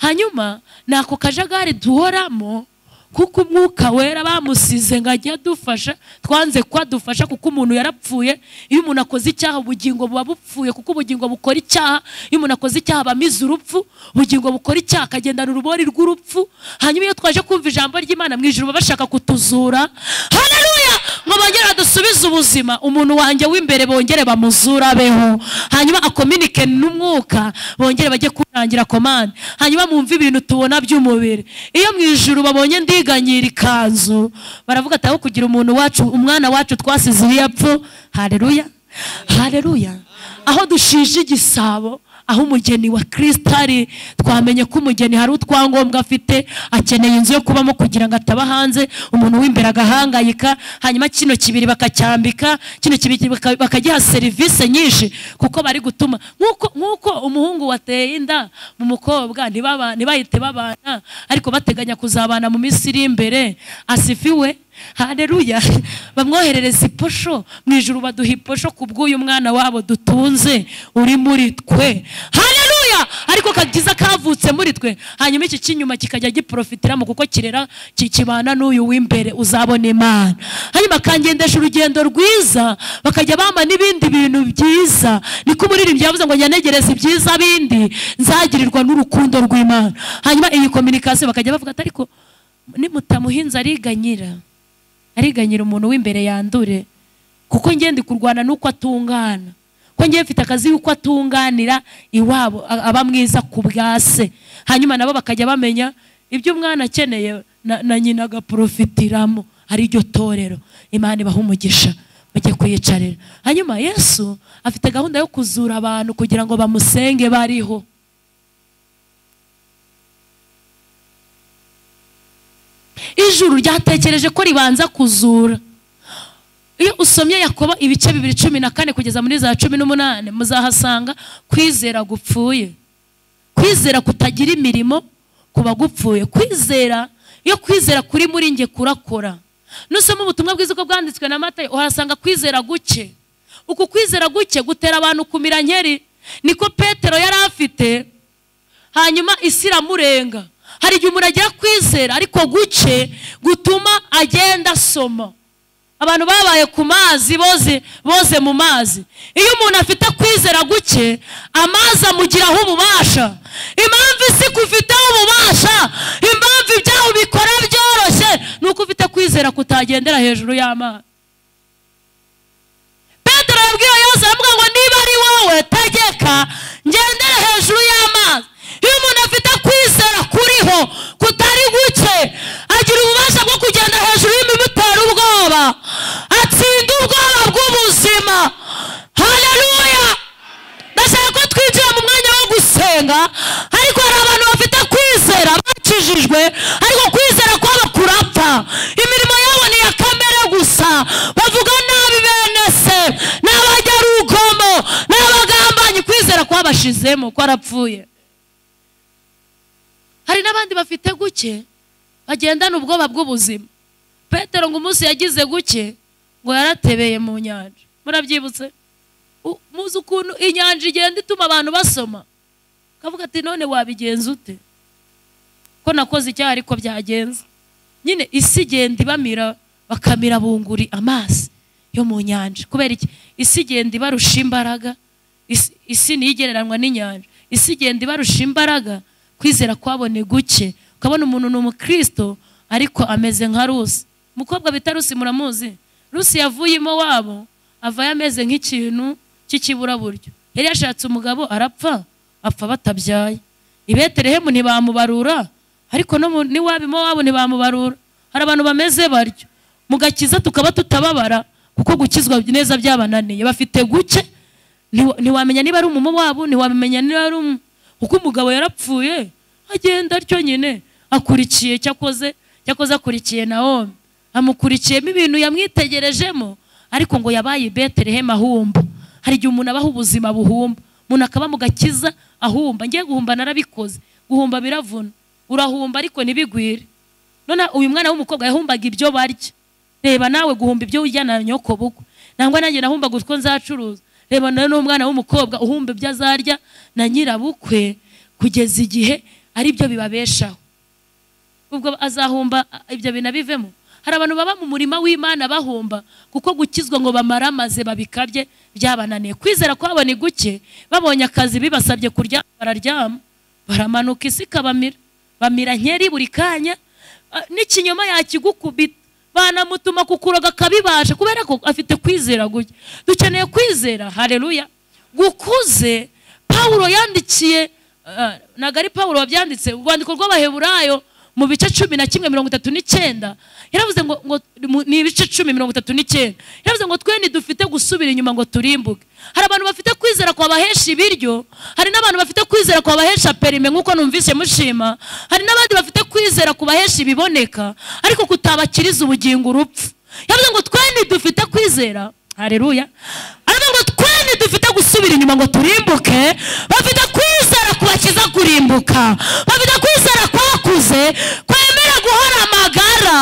Hanyuma nako kajagari duhoramo kuko umwuka wera bamusize ngo ajye adufasha, twanze ko adufasha kuko umuntu yarapfuye. Iyo umuntu akoze icyaha ubugingo buba bupfuye, kuko ubugingo bukora icyaha. Iyo umuntu akoze icyaha bamiza urupfu, ubugingo bukora icyaha akagendana urubori rw'urupfu. Hanyuma iyo twaje kumva ijambo ry'Imana mu ijuru bashaka kutuzura, haleluya, ngo bongere badusubize ubuzima, umuntu wanjye w'imbere bongere bamuzura abeho, hanyuma akominike n'umwuka, bongere bajye kurangira komande. Hanyuma mumve ibintu tubona by'umubiri. Iyo mu ijuru babonye ndiganyira ikanzu, baravuga ati aho kugira umuntu wacu, umwana wacu twasize iyapfu. Haleluya, haleluya. Aho dushije igisabo, aho umugeni wa Kristo ari, twamenye ko umugeni hari utwangombwa afite, akeneye inzu yo kubamo kugira ngo ataba hanze, umuntu w'imbere agahangayika. Hanyuma kino kibiri bakacyambika, kino kibiri bakagiha service nyinshi kuko bari gutuma nkuko umuhungu wateye inda mu mukobwa ntibahite babana, ariko bateganya kuzabana mu minsi iri imbere. Asifiwe, haleluya. Bamwoherereza iposho mu ijuru, baduha iposho kubw'uyu mwana wabo dutunze uri muri twe. Haleluya. Ariko kagiza kavutse muri twe, hanyuma iki kinyuma kikajya giprofitiramo kuko kirera kikibana n'uyu w'imbere uzabona Imana. Hanyuma kangendesha urugendo rwiza, bakajya bama n'ibindi bintu byiza. Niko umuririmbyi yavuze ngo nyanegereza ibyiza bindi nzagirirwa n'urukundo rw'Imana. Hanyuma iyi communication bakajya bavuga ati ariko nimutamuhinza ariganyira, ariganyira umuntu w'imbere yandure, kuko ngende kurwana nuko atungana, ko ngiye mfite akazi yuko atunganira iwabo, aba mwiza ku bwase. Hanyuma nabo bakajya bamenya ibyo umwana akeneye na nyina agaprofitiramo, ari ryo torero. Imana ibaha umugisha, mujye kuyicarira. Hanyuma Yesu afite gahunda yo kuzura abantu kugira ngo bamusenge bariho. Ijuru ryatekereje ko ribanza kuzura. Iyo usomye Yakobo ibice 2:14 kugeza muri za 18 muzahasanga kwizera gupfuye. Kwizera kutagira imirimo kuba gupfuye. Kwizera, iyo kwizera kuri muri nge kurakora. Nusoma ubutumwa bwiza uko bwanditswe na Matayo, uhasanga kwizera guke. Uku kwizera guke gutera abantu kumira nkeri. Niko Petero yari afite, hanyuma isi iramurenga. Hari igihe umuntu agira kwizera ariko guke gutuma agenda asoma. Abantu babaye ku mazi boze mu mazi. Iyo umuntu afite kwizera guke, amazi amugiraho ububasha. Impamvu isi kufiteho ububasha, impamvu ibyaho bikora byoroshye, nuko ufite kwizera kutagendera hejuru y'amazi. Petero yabwiye Yesu aramubwira ngo niba ari wowe tegeka ngendere hejuru y'amazi. Iyo umuntu afite kwizera kuriho kutari guke, agira ububasha bwo kugenda hejuru y'imibutera ubwoba, atsinda ubwoba bw'ubuzima. Haleluya! Ndashaka ko twinjira mu mwanya wo gusenga, ariko hari abantu bafite kwizera bakijijwe, ariko kwizera kwabo kurapfa. Imirimo yabo ni iya kamere gusa, bavuga nabi bene se, n'abajarugomo, n'abagambanyi. Kwizera kwabashizemo kwarapfuye. Hari n'abandi bafite guke bagendana ubwoba bw'ubuzima. Petero ngo umunsi yagize guke ngo yaratebeye mu nyanja. Murabyibutse? Muzi ukuntu inyanja igenda ituma abantu basoma, kavuga ati none wabigenza ute ko nakoze icyaha ariko byagenze. Nyine isi igenda ibamira, bakamira bunguri amazi yo mu nyanja. Kubera iki? Isi igenda ibarusha imbaraga. Isi nigereranywa n'inyanja. Isi igenda ibarusha imbaraga. Kwizera kwabone guke. Ukabona umuntu ni umukristo ariko ameze nka Rusi. Umukobwa bita Rusi muramuzi? Rusi yavuyemo wabo avayo ameze nk'ikintu cy'ikiburaburyo. Yari yashatse umugabo arapfa, apfa batabyaye. I Betelehemu ntibamubarura, ariko no niwabimo wabo ntibamubarura. Hari abantu bameze baryo. Mugakiza tukaba tutababara kuko gukizwa neza byabananiye. Bafite guke, ntiwamenya niba ari umumo wabo, ntiwamenya niba ari kuko umugabo yarapfuye agenda atyo nyine, akurikiye cyakoze akurikiye Naomi, amukurikiyemo ibintu yamwitegerejemo, ariko ngo yabaye i Betelehemu ahumba. Hari igihe umuntu abaho ubuzima buhumba, umuntu akaba mu gakiza ahumba. Ngiye guhumba narabikoze, guhumba biravuna, urahumba ariko ntibigwire. None uyu mwana w'umukobwa yahumbaga ibyo barya. Reba nawe guhumba ibyo urya na nyoko bukwe, nangwa nanjye nahumbaga utwo nzacuruza. Reba nawe n'umwana w'umukobwa uhumba ibyo azarya na nyirabukwe kugeza igihe ari byo bibabeshaho. Ubwo azahumba ibyo binabivemo. Hari abantu baba mu murima w'Imana bahumba kuko gukizwa ngo bamaramaze babikabye byabananiye. Kwizera kwabo ni guke, babonye akazi bibasabye kurya bararyama, baramanuka isi ikabamira, bamira nkeri buri kanya, n'ikinyoma yakigukubita, banamutuma kukuroga akabibasha kubera ko afite kwizera guke. Dukeneye kwizera, haleluya, gukuze. Paulo yandikiye, nagari Paulo wabyanditse urwandiko rw'Abaheburayo mu bice 11:39, yaravuze ngo ni ibice 10:39, yaravuze ngo twe ntidufite gusubira inyuma ngo turimbuke. Hari abantu bafite kwizera kwabahesha ibiryo, hari n'abantu bafite kwizera kwabahesha perime nkuko numvise mushima, hari n'abandi bafite kwizera kubahesha ibiboneka ariko kutabakiriza ubugingo urupfu. Yavuze ngo twe ntidufite kwizera, haleluya, aravuga ngo twe ntidufite gusubira inyuma ngo turimbuke. Bafite kwizera kubakiza kurimbuka, bafite kwizera kwakuze kwemera guhora amagara.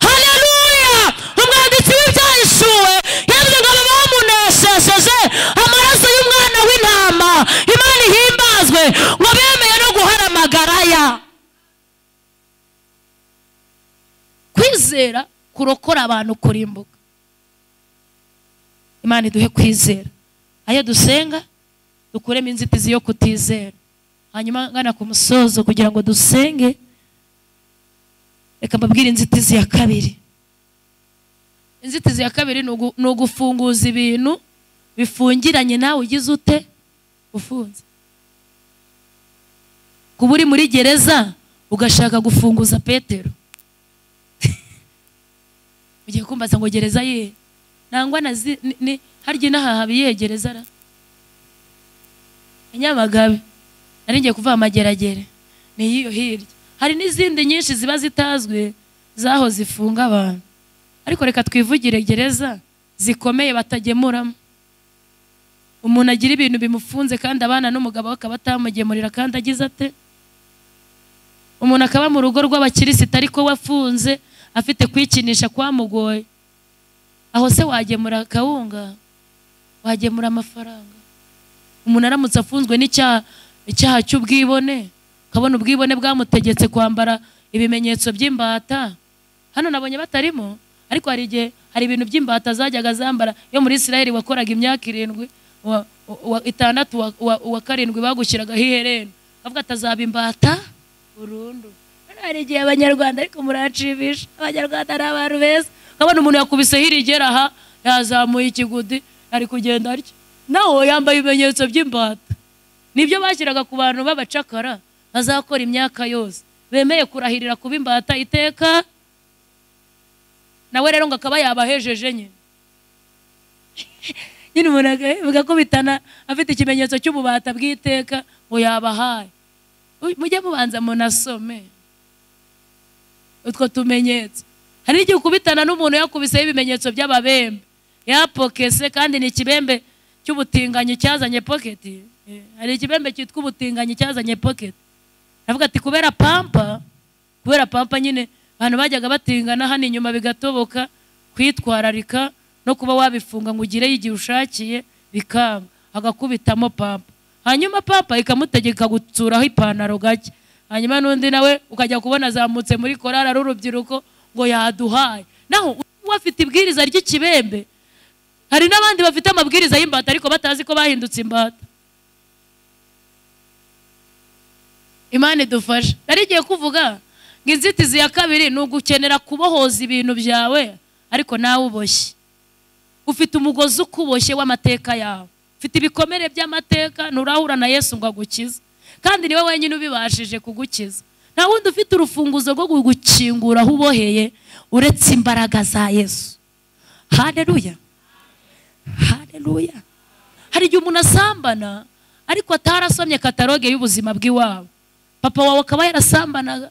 Haleluya! Umwanditsi w'Ibyahishuwe yavuze ngo bamunesheje amaraso y'umwana w'intama, Imana ihimbazwe, ngo bemeye no guhora amagara ya. Kwizera kurokora abantu kurimbuka. Imana iduhe kwizera. Ayo dusenga dukuremo inzitizi yo kutizera. Hanyuma ngana ku musozo kugira ngo dusenge, reka mbabwire inzitizi ya kabiri. Inzitizi ya kabiri ni ugufunguza ibintu bifungiranye nawe ugize ute ufunze. Kuba uri muri gereza ugashaka gufunguza Petero. Ugiye kumbaza ngo gereza ye nangwa nazi ni harya inaha habiyegereza ra Nyamagabe, nari ngiye kuva amageragere ni yiyo hirya. Hari n'izindi nyinshi ziba zitazwe zaho zifunga abantu, ariko reka twivugire gereza zikomeye batagemuramo. Umuntu agira ibintu bimufunze kandi abana n'umugabo akaba atamugemurira kandi agize ate? Umuntu akaba mu rugo rw'abakirisita ariko wafunze afite kwikinisha kwamugoye. Aho se wagemura kawunga? Wagemura amafaranga? Umuntu aramutse afunzwe n'icyaha cy'ubwibone, kabona ubwibone bwamutegetse kwambara ibimenyetso by'imbata. Hano nabonye batarimo, ariko hari igihe hari ibintu by'imbata zajyaga zambara. Yo muri Israel wakoraga imyaka 7, wa 6, wa 7 bagushyiraga hiherena, avuga atazaba imbata burundu. Hari igihe abanyarwanda ariko muracibisha, abanyarwanda ari abantu beza. Kabona umuntu yakubise hirigera aha, yazamuye ikigudi ari kugenda atyo, naho yambaye ibimenyetso by'imbata. Nibyo bashyiraga ku bantu b'abacakara bazakora imyaka yose, bemeye kurahirira kuba imbata iteka. Nawe rero ngo akaba yabahejeje nyine. Nyine umuntu agakubitana afite ikimenyetso cy'ububata bw'iteka ngo yabahaye. Mujye mubanza munasome utwo tumenyetso. Hari igihe ukubitana n'umuntu yakubiseho ibimenyetso by'ababembe, yapokese, kandi ni ikibembe cy'ubutinganyi cyazanye pocket. Hari ikibembe cyitwa ubutinganyi cyazanye pocket. Avuga ati kubera pampa nyine abantu bajyaga batingana hano inyuma bigatoboka, kwitwararika no kuba wabifunga ngo ugire igihe ushakiye bikanga, agakubitamo pampa. Hanyuma pampa ikamutegeka gutsuraho ipantaro gake. Hanyuma n'undi nawe ukajya kubona azamutse muri korali ari urubyiruko ngo yaduhaye. Naho afite ibwiriza ry'ikibembe. Hari n'abandi bafite amabwiriza y'imbata ariko batazi ko bahindutse imbata. Imana idufashe. Nari kuvuga ngo inzitizi ya kabiri ni ugukenera kubohoza ibintu byawe ariko nawe uboshye. Ufite umugozi ukuboshye w'amateka yawe, ufite ibikomere by'amateka, nturahura na Yesu ngo agukize, kandi niwe wenyine ubibashije kugukiza. Nta wundi ufite urufunguzo rwo gukingura aho uboheye uretse imbaraga za Yesu. Haleluya, haleluya. Hari igihe umuntu asambana ariko atarasomye kataloge y'ubuzima bw'iwabo. Papa wawe akaba yarasambanaga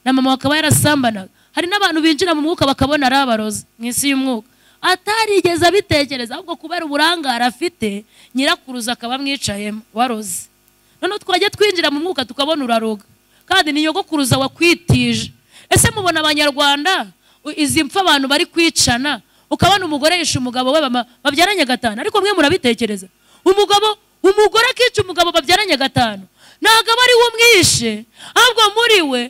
na mama wawe akaba yarasambanaga. Hari n'abantu binjira mu mwuka bakabona ari abarozi mu isi y'umwuka, atarigeze abitekereza, ahubwo kubera uburangare afite nyirakuruza akaba amwicayemo waroze. Noneho twajya twinjira mu mwuka tukabona uraroga, kandi ni nyogokuruza wakwitije. Ese mubona abanyarwanda izi mpfa abantu bari kwicana, ukabona umugore yishe umugabo we babyaranye gatanu, ariko mwe murabitekereza? Umugore akica umugabo babyaranye gatanu, ntabwo aba ari we umwishe, ahubwo muri we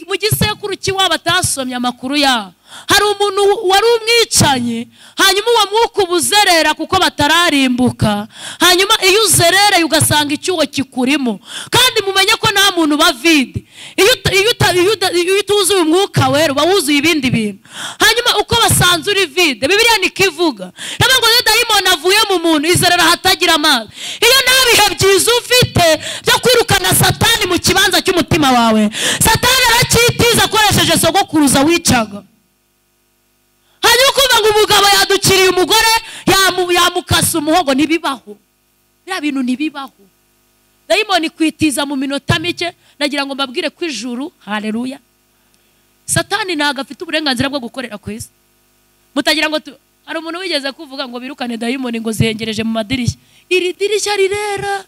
mu gisekuru cy'iwabo atasomye amakuru yabo. Hari umuntu wari umwicanye, hanyuma uwo mwuka ubuzerera kuko batararimbuka. Hanyuma iyo uzerereye ugasanga icyuho kikurimo. Kandi mumenye ko nta muntu uba vide. Iyo utuzuye umwuka wera uba wuzuye ibindi bintu. Hanyuma uko basanze uri vide, Bibiliya niko ivuga. Ndavuga ngo iyo dayimoni avuye mu muntu izerera hatagira amazi. Iyo nta bihe byiza ufite byo kwirukana Satani mu kibanza cy'umutima wawe, Satani aracyitiza akoresheje sogokuruza wicaga. Hanyuma ukumva ngo umugabo yadukiriye umugore yamukasa umuhogo, ntibibaho. Biriya bintu ntibibaho. Dayimoni kwitiza mu minota mike. Nagira ngo mbabwire ko ijuru, haleluya, Satani ntabwo afite uburenganzira bwo gukorera ku isi. Mutagira ngo hari umuntu wigeze kuvuga ngo birukane dayimoni ngo zihengereje mu madirishya. Iri dirishya rirera,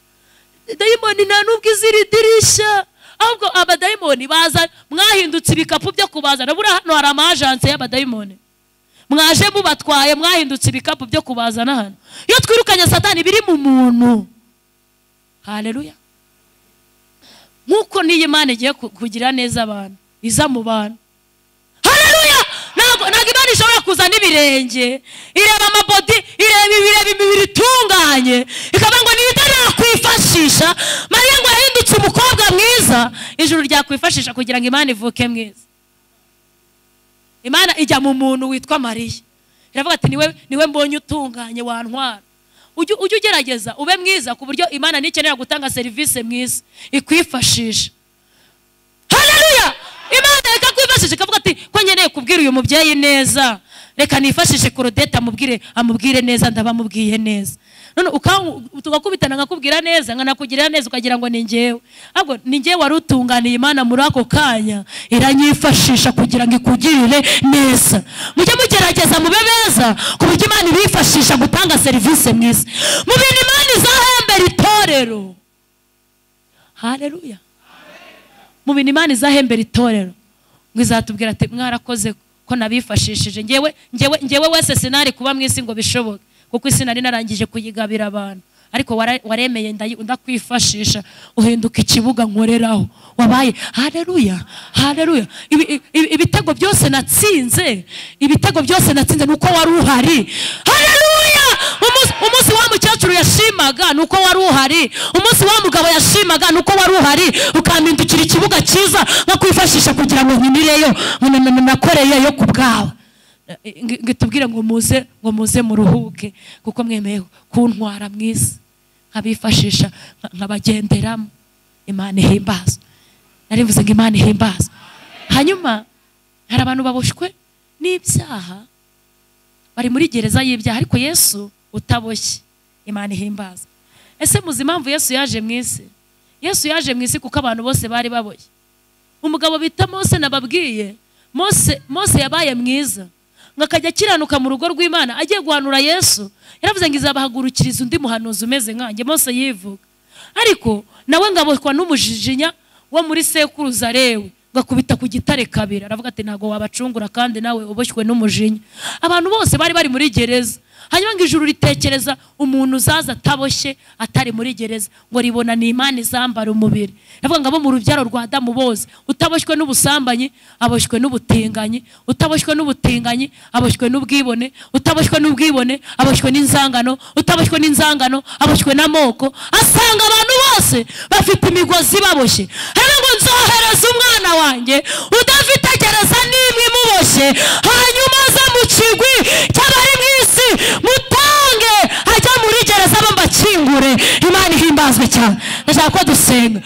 dayimoni nta nubwo izi iri dirishya. Ahubwo abadayimoni baza mwahindutse ibikapu byo kubazana. Buriya hano hari amajanse y'abadayimoni, mwaje mubatwaye, mwahindutse ibikapu byo kubazana hano. Iyo twirukanye Satani biri mu muntu. Haleluya. Nkuko niyi Imana igiye kugira neza abantu, iza mu bantu. Haleluya. Ntabwo Imana ishobora kuzana ibirenge, ireba amabodi, ireba imibiri itunganye, ikavuga ngo niyo nakwifashisha. Mariya ngo yahindutse umukobwa mwiza, ijuru ryakwifashisha kugira ngo Imana ivuke mwiza. Imana ijya mu muntu witwa Mariya, iravuga ati niwe mbonye utunganye wantwara. Ujye ugerageza ube mwiza ku buryo Imana nikenera gutanga serivisi mwiza ikwifashisha. Haleluya. Imana ikakwifashisha ikavuga ati ko nkeneye kubwira uyu mubyeyi neza, reka nifashishe Claudette amubwire neza, ndabamubwiye neza. None tugakubitana nkakubwira neza nkanakugirira neza ukagira ngo ni njyewe. Ahubwo ni njyewe wari utunganiye Imana muri ako kanya, iranyifashisha kugira ngo ikugirire neza. Mujye mugerageza mube beza ku buryo Imana ibifashisha gutanga serivisi mwiza. Mu bintu Imana izahembera itorero. Haleluya. Mu bintu Imana izahembera itorero, ngo izatubwira ati mwarakoze ko nabifashishije. Njyewe wese sinari kuba mwisi ngo bishoboke, kuko isi nari narangije kuyigabira abantu, ariko waremeye ndakwifashisha uhinduka ikibuga nkoreraho wabaye. Haleluya, haleluya. Ibitego byose natsinze, ibitego byose natsinze nuko wari uhari. Haleluya. Umunsi wa mukecuru yashimaga nuko wari uhari, umunsi wa mugabo yashimaga nuko wari uhari, ukampindukira ikibuga cyiza nkakwifashisha kugira ngo nkinireyo nakoreyeyo ku bwawe. Ngitubwire ngo muze, ngo muze muruhuke kuko mwemeye kuntwara mwisi, nkabifashisha nkabagenderamo. Imana ihimbaza. Narivuze ngo Imana ihimbaza. Hanyuma hari abantu baboshwe n'ibyaha, bari muri gereza y'ibyaha, ariko Yesu utaboshye. Imana ihimbaza. Ese muzi impamvu Yesu yaje mwisi? Yesu yaje mwisi kuko abantu bose bari baboshye. Umugabo bita Mose nababwiye, Mose yabaye mwiza ngakajya akiranuka mu rugo rw'Imana, agiye guhanura Yesu yaravuze ngo izabahagurukiriza undi muhanuzi umeze nkanjye. Mose yivuga, ariko nawe ngaboshwa n'umujijinya wo muri sekuruza Lewi, ngakubita ku gitare kabiri, aravuga ati ntago wabacungura kandi nawe uboshywe n'umujinya. Abantu bose bari bari muri gereza. Hanyuma ngo ijuru ritekereza umuntu uzaza ataboshye atari muri gereza, ngo ribona ni Imana izambara umubiri. Ndavuga ngo abo mu rubyaro rwa Adamu bose, utaboshywe n'ubusambanyi aboshywe n'ubutinganyi, utaboshywe n'ubutinganyi aboshywe n'ubwibone, utaboshywe n'ubwibone aboshywe n'inzangano, utaboshywe n'inzangano aboshywe n'amoko. Asanga abantu bose bafite imigozi baboshye. Hanyuma ngo nzohereza umwana wanjye udafite gereza n'imwe imuboshye, hanyuma aza mu kigwi cy'abari mu isi mutange ajya muri gereza bambakingure. Imana ihimbazwe cyane. Ndashaka ko dusenga.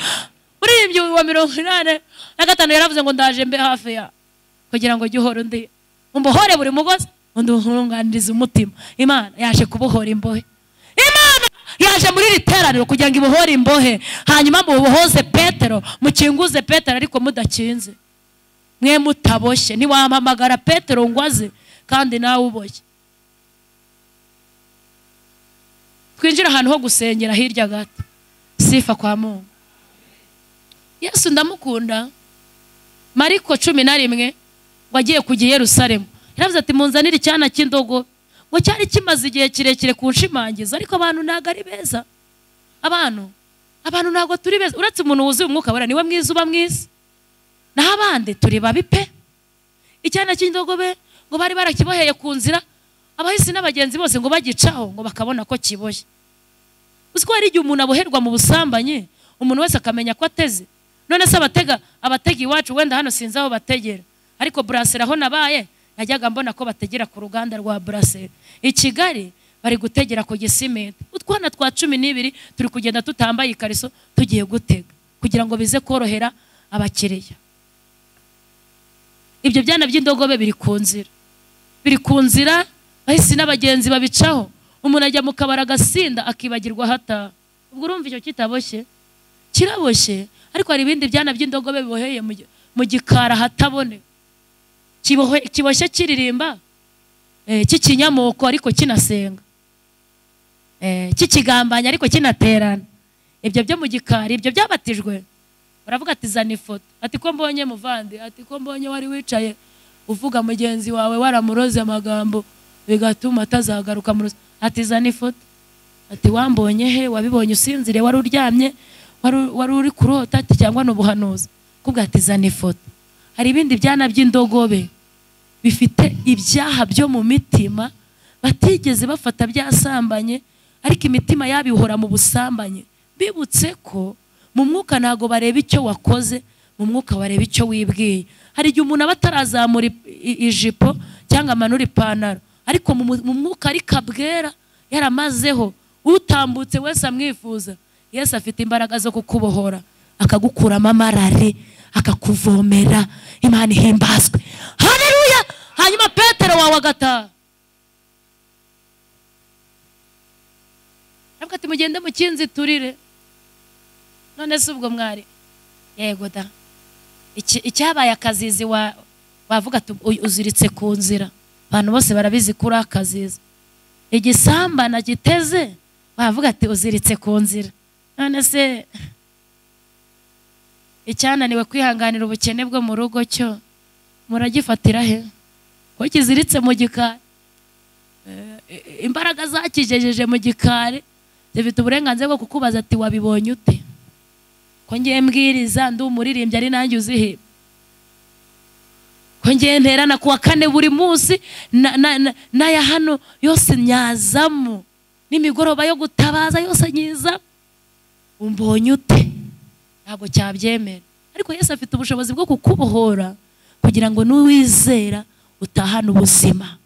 Muri ibyo wa 85 yaravuze ngo ndaje mbe hafi ya kugira ngo jye uhore undi umbohore buri mugozi, undi uhunganiriza umutima. Imana yaje kubohora imbohe. Imana yaje muri iri teraniro kugira ngo ibohore imbohe, hanyuma mubohoze Petero, mukinguze Petero ariko mudakinze, mwe mutaboshye. Ntiwampamagara Petero ngo aze kandi nawe uboshye. Twinjira ahantu ho gusengera hirya gato, sifa kwa Mungu. Yesu ndamukunda. Mariko 11 ngo agiye kujya i Yerusalemu, yaravuze ati munzanire icyana cy'indogobe, ngo cyari kimaze igihe kirekire kunshimangiza, ariko abantu ntago ari beza. Abantu ntago turi beza, uretse umuntu wuzuye umwuka wera niwe mwiza uba mwiza, naho abandi turi babi pe. Icyana cy'indogobe ngo bari barakiboheye ku nzira, abahisi n'abagenzi bose ngo bagicaho ngo bakabona ko kiboshye. Uzi ko hari igihe umuntu aboherwa mu busambanyi, umuntu wese akamenya ko ateze. None se abatega iwacu wenda hano sinzi aho bategera, ariko Buraseri aho nabaye najyaga mbona ko bategera ku ruganda rwa Buraseri. I Kigali bari gutegera ku Gisimenti. Utwana twa 12 turi kugenda tutambaye ikariso tugiye gutega kugira ngo bize korohera abakiriya. Ibyo byana by'indogobe biri ku nzira, biri ku nzira, bahisi n'abagenzi babicaho. Umuntu ajya mu kabara agasinda akibagirwa hata. Ubwo urumva icyo kitaboshye? Kiraboshye, ariko hari ibindi byana by'indogobe biboheye mu gikara hatabone. Kiboshye kiririmba, kikinyamoko ariko kinasenga, kikigambanya ariko kinaterana. Ibyo byo mu gikari, ibyo byabatijwe. Baravuga ati zana ifoto, ati ko mbonye muvandi, ati ko mbonye wari wicaye uvuga mugenzi wawe waramuroze amagambo bigatuma atazagaruka mu ruzi, ati zana ifoto, ati wambonye he, wabibonye usinzire, wari uryamye, wari uri kurota, ati cyangwa n'ubuhanuzi, kubwa ati zana ifoto. Hari ibindi byana by'indogobe bifite ibyaha byo mu mitima batigeze bafata byasambanye, ariko imitima yabo ihora mu busambanye. Bibutse ko mu mwuka ntago bareba icyo wakoze, mu mwuka bareba icyo wibwiye. Hari igihe umuntu aba atarazamura ijipo cyangwa amanura ipantaro, ariko mu mwuka ari kabwera yaramazeho, utambutse wese amwifuza. Yesu afite imbaraga zo kukubohora, akagukuramo amarari, akakuvomera. Imana ihimbazwe. Haleluya. Hanyuma Petero wawe agataha. Aravuga ati mugende mukinziturire. None se ubwo mwari yego da, icyabaye akazizi wavuga ati uziritse ku nzira, abantu bose barabizi kuri akazizi. Igisambana giteze wavuga ati uziritse ku nzira. None se icyananiwe kwihanganira ubukene bwo mu rugo cyo muragifatira he ko kiziritse mu gikari? Imbaraga zakijejeje mu gikari zifite uburenganzira bwo kukubaza ati wabibonye ute? Ko ngiye mbwiriza ndi umuririmbyi ari nanjye uziheba, ko ngiye nterana kuwa kane buri munsi n'aya hano yose nyazamo, n'imigoroba yo gutabaza yose nyiza, umbonye ute? Ntabwo cyabyemera. Ariko Yesu afite ubushobozi bwo kukubohora kugira ngo n'uwizera utahane ubuzima.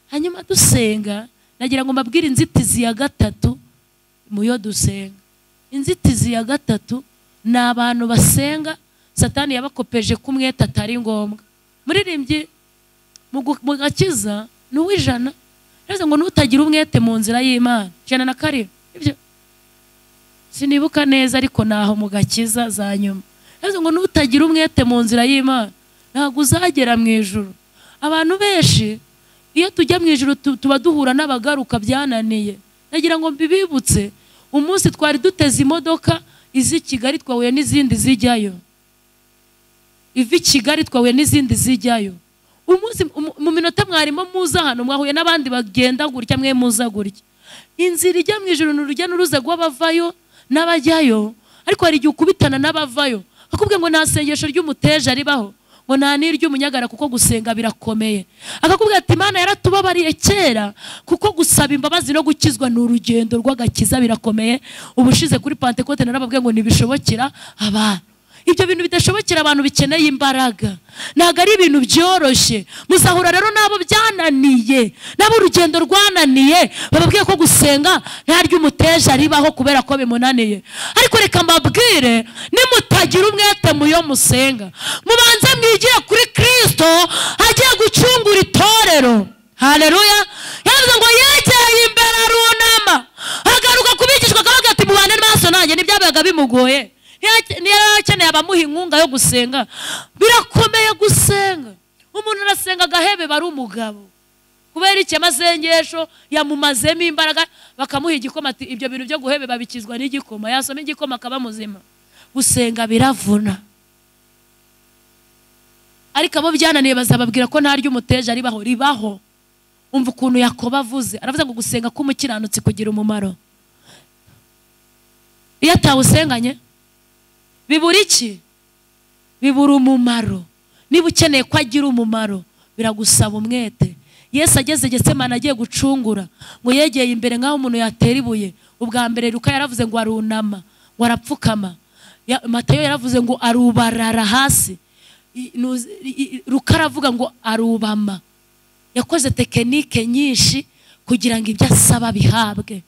Hanyuma dusenga, nagira ngo mbabwire inzitizi ya gatatu mu yo dusenga. Inzitizi ya gatatu ni abantu basenga Satani yabakopeje kumweta atari ngombwa. Muririmbyi mu gakiza ni uw'ijana, yavuze ngo nutagira umwete mu nzira y'Imana 107, ibyo sinibuka neza ariko naho mu gakiza za nyuma. Yavuze ngo nutagira umwete mu nzira y'Imana ntabwo uzagera mu ijuru. Abantu benshi iyo tujya mu ijuru tuba duhura n'abagaruka byananiye. Nagira ngo mbibibutse, umunsi twari duteze imodoka izi Kigali twahuye n'izindi zijyayo, ivi Kigali twahuye n'izindi zijyayo. Umunsi mu minota mwarimo muza hano mwahuye n'abandi bagenda gutya, mwe muza gutya. Inzira ijya mu ijuru ni urujya n'uruza rw'abavayo n'abajyayo, ariko hari igihe ukubitana n'abavayo akubwiye ngo nta sengesho ry'umuteja ribaho, ngo nta n'iry'umunyagara, kuko gusenga birakomeye. Akakubwira ati Imana yaratubabariye kera, kuko gusaba imbabazi no gukizwa ni urugendo rw'agakiza, birakomeye. Ubushize kuri Pentecote narababwiye ngo ntibishobokera abantu. Ibyo bintu bidashobokera abantu bikeneye imbaraga, ntabwo ari ibintu byoroshye. Muzahura rero nabo byananiye, nabo urugendo rwananiye, bababwiye ko gusenga nta ry'umuteja ribaho kubera ko bimunaniye. Ariko reka mbabwire, nimutagira umwete mu yo musenga, mubanze mwigire kuri Kristo agiye gucungura itorero. Haleluya. Yavuze ngo yegeye imbere arunama, agaruka kubigishwa akavuga ati mubane maso nanjye. Nibyabaga bimugoye, niyo akeneye abamuha inkunga yo gusenga. Birakomeye gusenga. Umuntu arasenga agahebe bari umugabo kubera iki? Amasengesho yamumazemo imbaraga, bakamuha igikoma ati ibyo bintu byo guhebe babikizwa n'igikoma, yasoma igikoma akaba muzima. Gusenga biravuna. Ariko abo byananiye bazababwira ko nta ry'umuteja ribaho, ribaho. Umva ukuntu Yakobo avuze, aravuze ngo gusenga k'umukiranutsi kugira umumaro. Iyo atawusenganye bibura iki? Bibura umumaro. Niba ukeneye ko agira umumaro biragusaba umwete. Yesu ageze Getsemane agiye gucungura, ngo yegeye imbere nk'aho umuntu yatera ibuye. Ubwa mbere Luka yaravuze ngo arunama, ngo arapfukama. Matayo yaravuze ngo arubarara hasi. Luka aravuga ngo arubama. Yakoze tekinike nyinshi kugira ngo ibyo asaba bihabwe.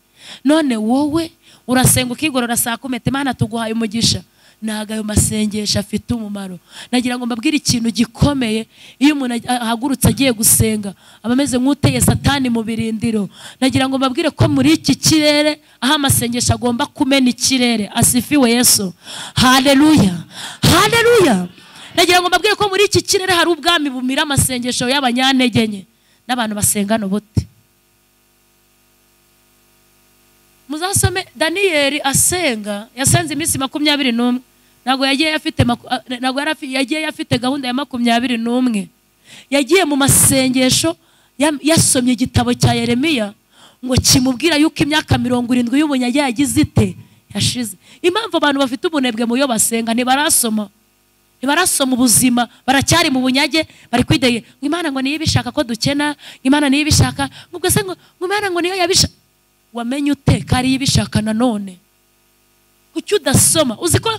None wowe urasenga ukigorora saa kumi, Imana tuguhaye umugisha. Ntabwo ayo masengesho afite umumaro. Nagira ngo mbabwire ikintu gikomeye. Iyo umuntu ahagurutse agiye gusenga aba ameze nk'uteye Satani mu birindiro. Nagira ngo mbabwire ko muri iki kirere aho amasengesho agomba kumena ikirere. Asifiwe Yesu. Haleluya, haleluya. Nagira ngo mbabwire ko muri iki kirere hari ubwami bumira amasengesho y'abanyantege nke n'abantu basengana ubute. Muzasome Daniyeli asenga, yasenze iminsi 21. Ntabwo yagiye afite ntabwo yagiye afite gahunda ya 21. Yagiye mu masengesho, yasomye igitabo cya Yeremiya ngo kimubwira yuko imyaka 70 y'ubunyage yagize ite yashize. Impamvu abantu bafite ubunebwe mu yo basenga, ntibarasoma, ntibarasoma ubuzima, baracyari mu bunyage, bari kwideye ngo Imana ngo niyo ibishaka ko dukena, Imana niyo ibishaka, ngo se ngo Imana ngo niyo yabishaka. Wamenye ute ko ari ibishaka nanone? Kuki udasoma? Uzi ko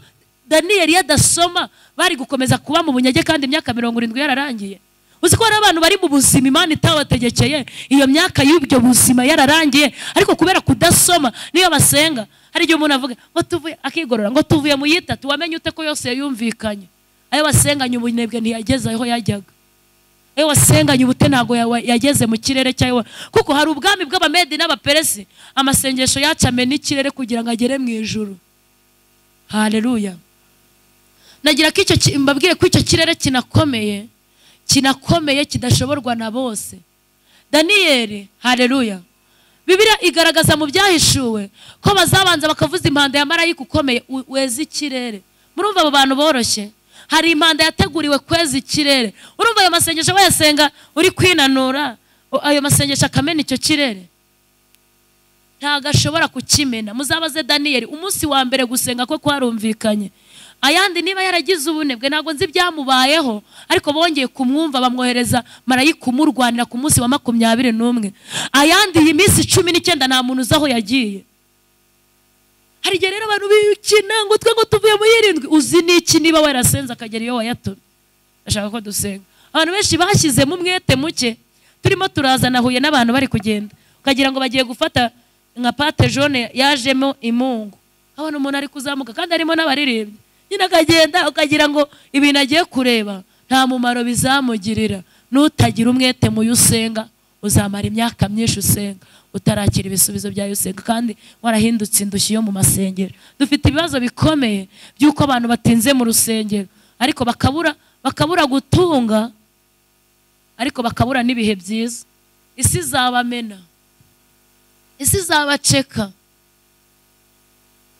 Daniyeli yadasoma bari gukomeza kuba mu bunyage kandi imyaka 70 yararangiye. Uzi ko hari abantu bari mu buzima Imana itabategekeye, iyo myaka y'ubyo buzima yararangiye, ariko kubera kudasoma niyo basenga. Hari igihe umuntu avuga ngo tuvuye, akigorora ngo tuvuye mu yitatu. Wamenye ute ko yose yumvikanye? Ayo basenganye ubunebwe ntiyageze aho yajyaga. Ewe wasenganye ubute ntago yageze mu kirere cyawe, kuko hari ubwami bw'Abamedi n'Abaperesi amasengesho yacame n'ikirere kugira ngo agere mu ijuru. Haleluya. Nagira ko icyo mbabwire ko icyo kirere kinakomeye, kinakomeye kidashoborwa na bose. Daniyeli, haleluya, Bibiliya igaragaza mu byahishuwe ko bazabanza bakavuza impanda ya marayika ukomeye weza ikirere. Murumva abo bantu boroshye? Hari impanda yateguriwe kweza ikirere. Urumva ayo masengesho bayasenga uri kwinanura, ayo masengesho akamena icyo kirere, ntago ashobora kukimena. Muzabaze Daniyeli, umunsi wa mbere gusenga kwe kwarumvikanye. Ayandi niba yaragize ubunebwe ntago nzi ibyamubayeho, ariko bongeye kumwumva bamwohereza marayika umurwanira ku munsi wa 21. Ayandi iyi minsi 19 nta muntu uzi aho yagiye. Hari igihe rero abantu bikina ngo twe ngo tuvuye mu 7, uzi n'iki niba warasenze akagera iyo wayatumye. Ndashaka ko dusenga. Abantu benshi bashyizemo umwete muke, turimo turazana Huye n'abantu bari kugenda ukagira ngo bagiye gufata nka pate jaune yajemo imungu. Abona umuntu ari kuzamuka kandi arimo n'abaririmbyi, nyine akagenda ukagira ngo ibintu agiye kureba nta mumaro bizamugirira. Nutagira umwete mu usenga uzamara imyaka myinshi usenga utarakira ibisubizo bya usenga, kandi warahindutse indushyi yo mu masengero. Dufite ibibazo bikomeye by'uko abantu batinze mu rusengero, ariko bakabura gutunga, ariko bakabura n'ibihe byiza. Isi izabamena, isi izabaceka,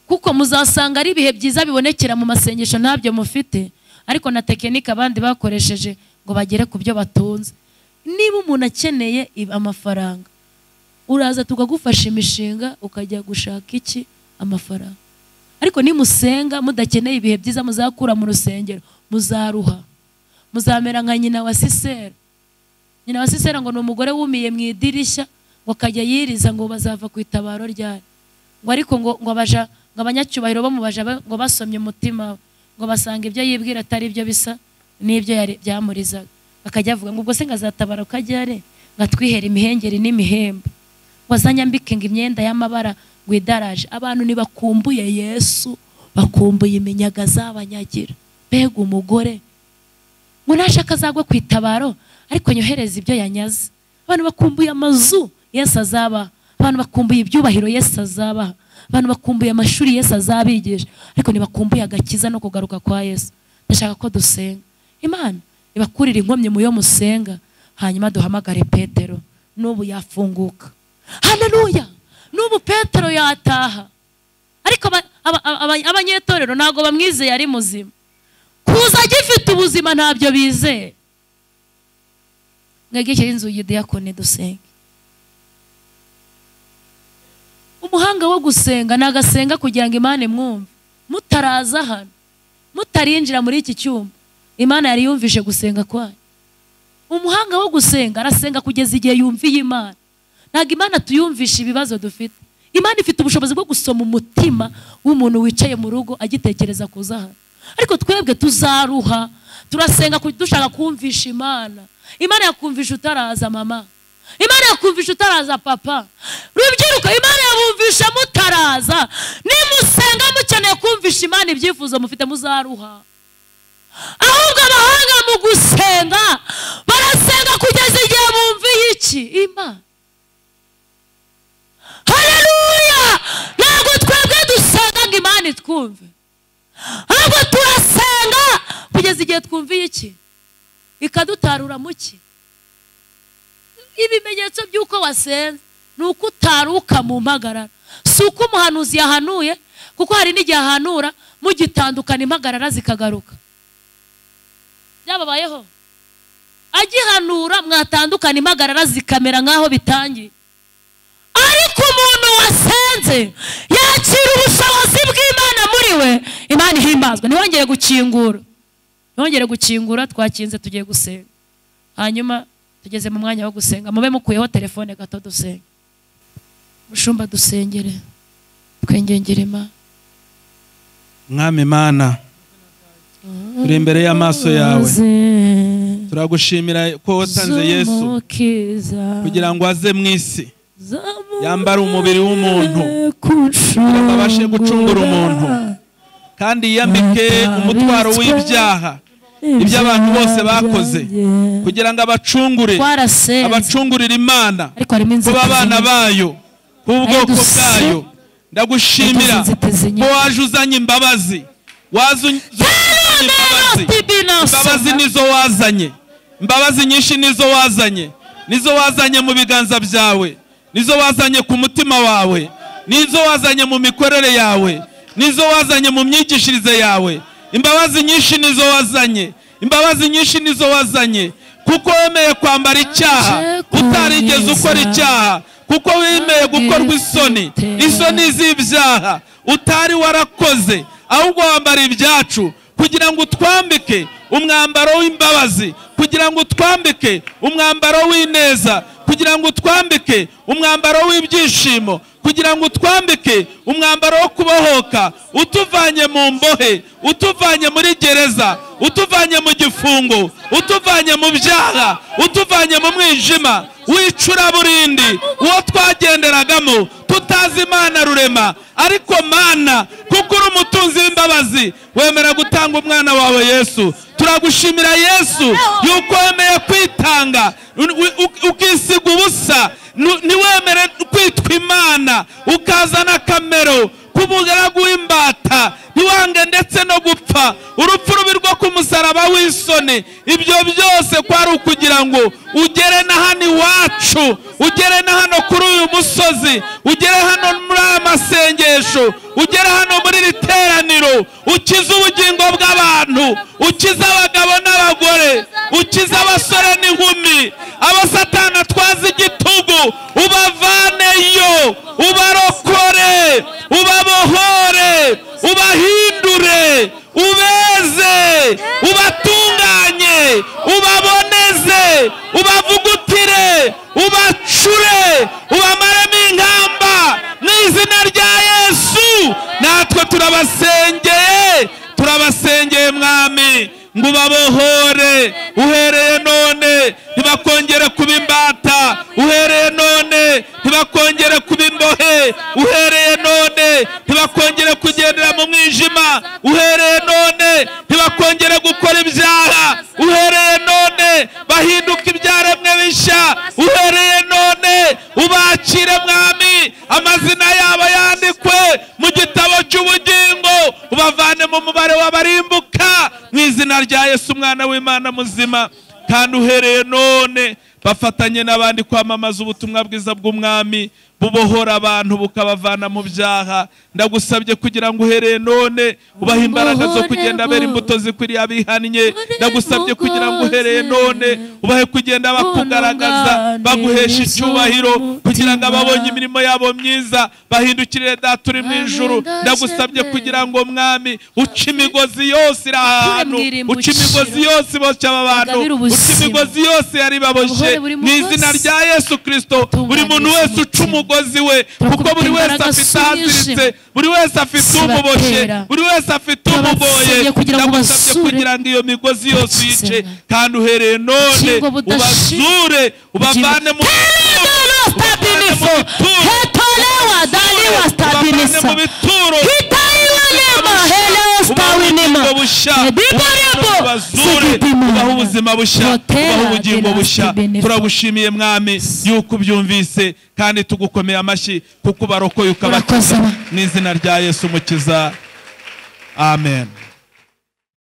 kuko muzasanga ari ibihe byiza bibonekera mu masengesho ntabyo mufite, ariko na tekinike abandi bakoresheje ngo bagere ku byo batunze. Niba umuntu akeneye amafaranga, uraza tukagufasha imishinga ukajya gushaka iki amafaranga. Ariko nimusenga mudakeneye ibihe byiza muzakura mu rusengero, muzaruha, muzamera nka nyina wa Sisera. Nyina wa Sisera ngo ni umugore wumiye mu idirishya, ngo akajya yiriza ngo bazava ku itabaro ryari, ngo ariko ngo abaja, ngo abanyacyubahiro bamubaja ngo basomye umutima ngo basanga ibyo yibwira atari ibyo bisa n'ibyo yari byamurizaga. Akajya avuga ngo ubwo se ngazatabara ukajyare ngatwihera imihengeri n'imihembo, ngo azanyambike ngo imyenda y'amabara ngo idaraje. Abantu nibakumbuye Yesu, bakumbuye iminyaga zabanyagira. Mbega umugore ngo nashaka azagwe ku itabaro ariko nyohereza ibyo yanyaze. Abantu bakumbuye amazu Yesu azaba, abantu bakumbuye ibyubahiro Yesu azaba, abantu bakumbuye amashuri Yesu azabigisha, ariko nibakumbuye agakiza no kugaruka kwa Yesu. Ndashaka ko dusenga Imana ibakurira inkomyi mu yo musenga, hanyuma duhamagare Petero. N'ubu yafunguka. Haleluya. N'ubu Petero yataha, ariko abanyetorero ntago bamwizeye ari muzima. Kuza agifite ubuzima ntabyo bizeye. Mwegekere inzugi diakoni dusenge. Umuhanga wo gusenga nagasenga kugira ngo Imana imwumve. Mutaraza hano, mutarinjira muri iki cyumba, Imana yari yumvise gusenga kwayo. Umuhanga wo gusenga arasenga kugeza igihe yumviye Imana. Ntabwo Imana tuyumvisha ibibazo dufite. Imana ifite ubushobozi bwo gusoma umutima w'umuntu wicaye mu rugo agitekereza kuza hano. Ariko twebwe tuzaruha, turasenga dushaka kumvisha Imana. Imana yakumvisha utaraza mama, Imana yakumvisha utaraza papa. Rubyiruko, Imana yabumvisha mutaraza. Nimusenga mukeneye kumvisha Imana ibyifuzo mufite, muzaruha. Ahubwo abahanga mu gusenga barasenga kugeza igihe bumviye iki Imana. Haleluya. Ntabwo twebwe dusenga ngo Imana itwumve, ahubwo turasenga kugeza igihe twumviye iki, ikadutarura muki. Ibimenyetso by'uko wasenze ni uko utaruka mu mpagarara. Si uko umuhanuzi yahanuye, kuko hari n'igihe ahanura mugitandukana impagarara zikagaruka. Byababayeho? Agihanura mwatandukana impagarara zikamera nk'aho bitangiye. Ariko umuntu wasenze yakira ubushobozi bw'Imana muri we, Imana ihimbazwa. Ntiwongere gukingura, ntiwongere gukingura. Twakinze tugiye gusenga, hanyuma tugeze mu mwanya wo gusenga. Mube mukuyeho telefone gato dusenge. Mushumba dusengere, twengengere Imana. Mwami Mana, turi imbere y'amaso yawe, turagushimira ko watanze Yesu kugira ngo aze mu isi yambara umubiri w'umuntu kugira ngo abashe gucungura umuntu, kandi yiyambike umutwaro w'ibyaha ibyo abantu bose bakoze kugira ngo abacungure, abacungurire Imana, kuba abana bayo, kuba ubwoko bwayo. Ndagushimira ko waje uzanye imbabazi, imbabazi nizo wazanye, imbabazi nyinshi nizo wazanye, nizo wazanye mu biganza byawe, nizo wazanye ku mutima wawe, nizo wazanye mu mikorere yawe, nizo wazanye mu myigishirize yawe. Imbabazi nyinshi nizo wazanye, imbabazi nyinshi nizo wazanye, kuko wemeye kwambara icyaha utarigeze ukora icyaha, kuko wemeye gukorwa isoni, isoni z'ibyaha utari warakoze, ahubwo wambara ibyacu kugira ngo utwambike umwambaro w'imbabazi, kugira ngo utwambike umwambaro w'ineza, kugira ngo utwambike umwambaro w'ibyishimo, kugira ngo utwambike umwambaro wo kubohoka, utuvanye mu mbohe, utuvanye muri gereza, utuvanye mu gifungo, utuvanye mu byaha, utuvanye mu mwijima w'icuraburindi uwo twagenderagamo tutazi Imana rurema. Ariko Mana, kuko uri umutunzi w'imbabazi, wemera gutanga umwana wawe Yesu. Turagushimira Yesu yuko wemeye kwitanga, ukisiga ubusa, ntiwemere kwitwa Imana, ukazana akamero k'umugaragu w'imbata, ntiwange ndetse no gupfa urupfu rubi rwo ku musaraba w'isoni. Ibyo byose kwari ukugira ngo ugere na hano iwacu, ugere na hano kuri uyu musozi, ugere hano muri aya masengesho, ugere hano muri iri teraniro, ukize ubugingo bw'abantu, ukize abagabo n'abagore, ukize abasore n'inkumi, abasatana atwaza igitugu ubavaneyo, ubarokore, ubabohore, ubahindure, ubeze, ubatunganye, ubaboneze, ubavugutire, ubacure, ubamaremo inkamba mu izina rya Yesu. Natwe turabasengeye, turabasengeye Mwami, ngo ubabohore uhereye none, ntibakongere kuba imbata, uhereye none ntibakongere kuba imbohe, uhereye none ntibakongere kugendera mu mwijima, uhereye none ntibakongere gukora ibyaha, uhereye none bahinduka ibyaremwe bishya, uhereye none ubakire Mwami, amazina yabo yandikwe mu gitabo cy'ubugingo, ubavane mu mubare w'abarimbuka mu izina rya Yesu umwana w'Imana muzima. Kandi uhereye none bafatanye n'abandi kwamamaza ubutumwa bwiza bw'umwami bubohora abantu bukabavana mu byaha. Ndagusabye kugira ngo uhereye none ubahe imbaraga zo kugenda bera imbuto zikwiriye abihannye. Ndagusabye kugira ngo uhereye none ubahe kugenda bakugaragaza, baguhesha icyubahiro, kugira ngo ababonye imirimo yabo myiza bahindukirire Data uri mu ijuru. Ndagusabye kugira ngo Mwami uce imigozi yose iri ahantu, uce imigozi yose iboshye aba bantu, uce imigozi yose yari baboshye mu izina rya Yesu Kristo. Buri muntu wese uca umugozi we, kuko buri wese afite ahaziritse, buri wese afite umuboshye, buri wese afite umugoye. Ndagusabye kugira ngo iyo migozi yose uyice, kandi uhereye none ubazure, ubavane mu bituro, ubaha ubuzima bushya, ubaha ubugingo bushya. Turagushimiye Mwami yuko ubyumvise, kandi tugukomeye amashyi kuko ubarokoye ukabakiza mu izina rya Yesu Umukiza. Amen.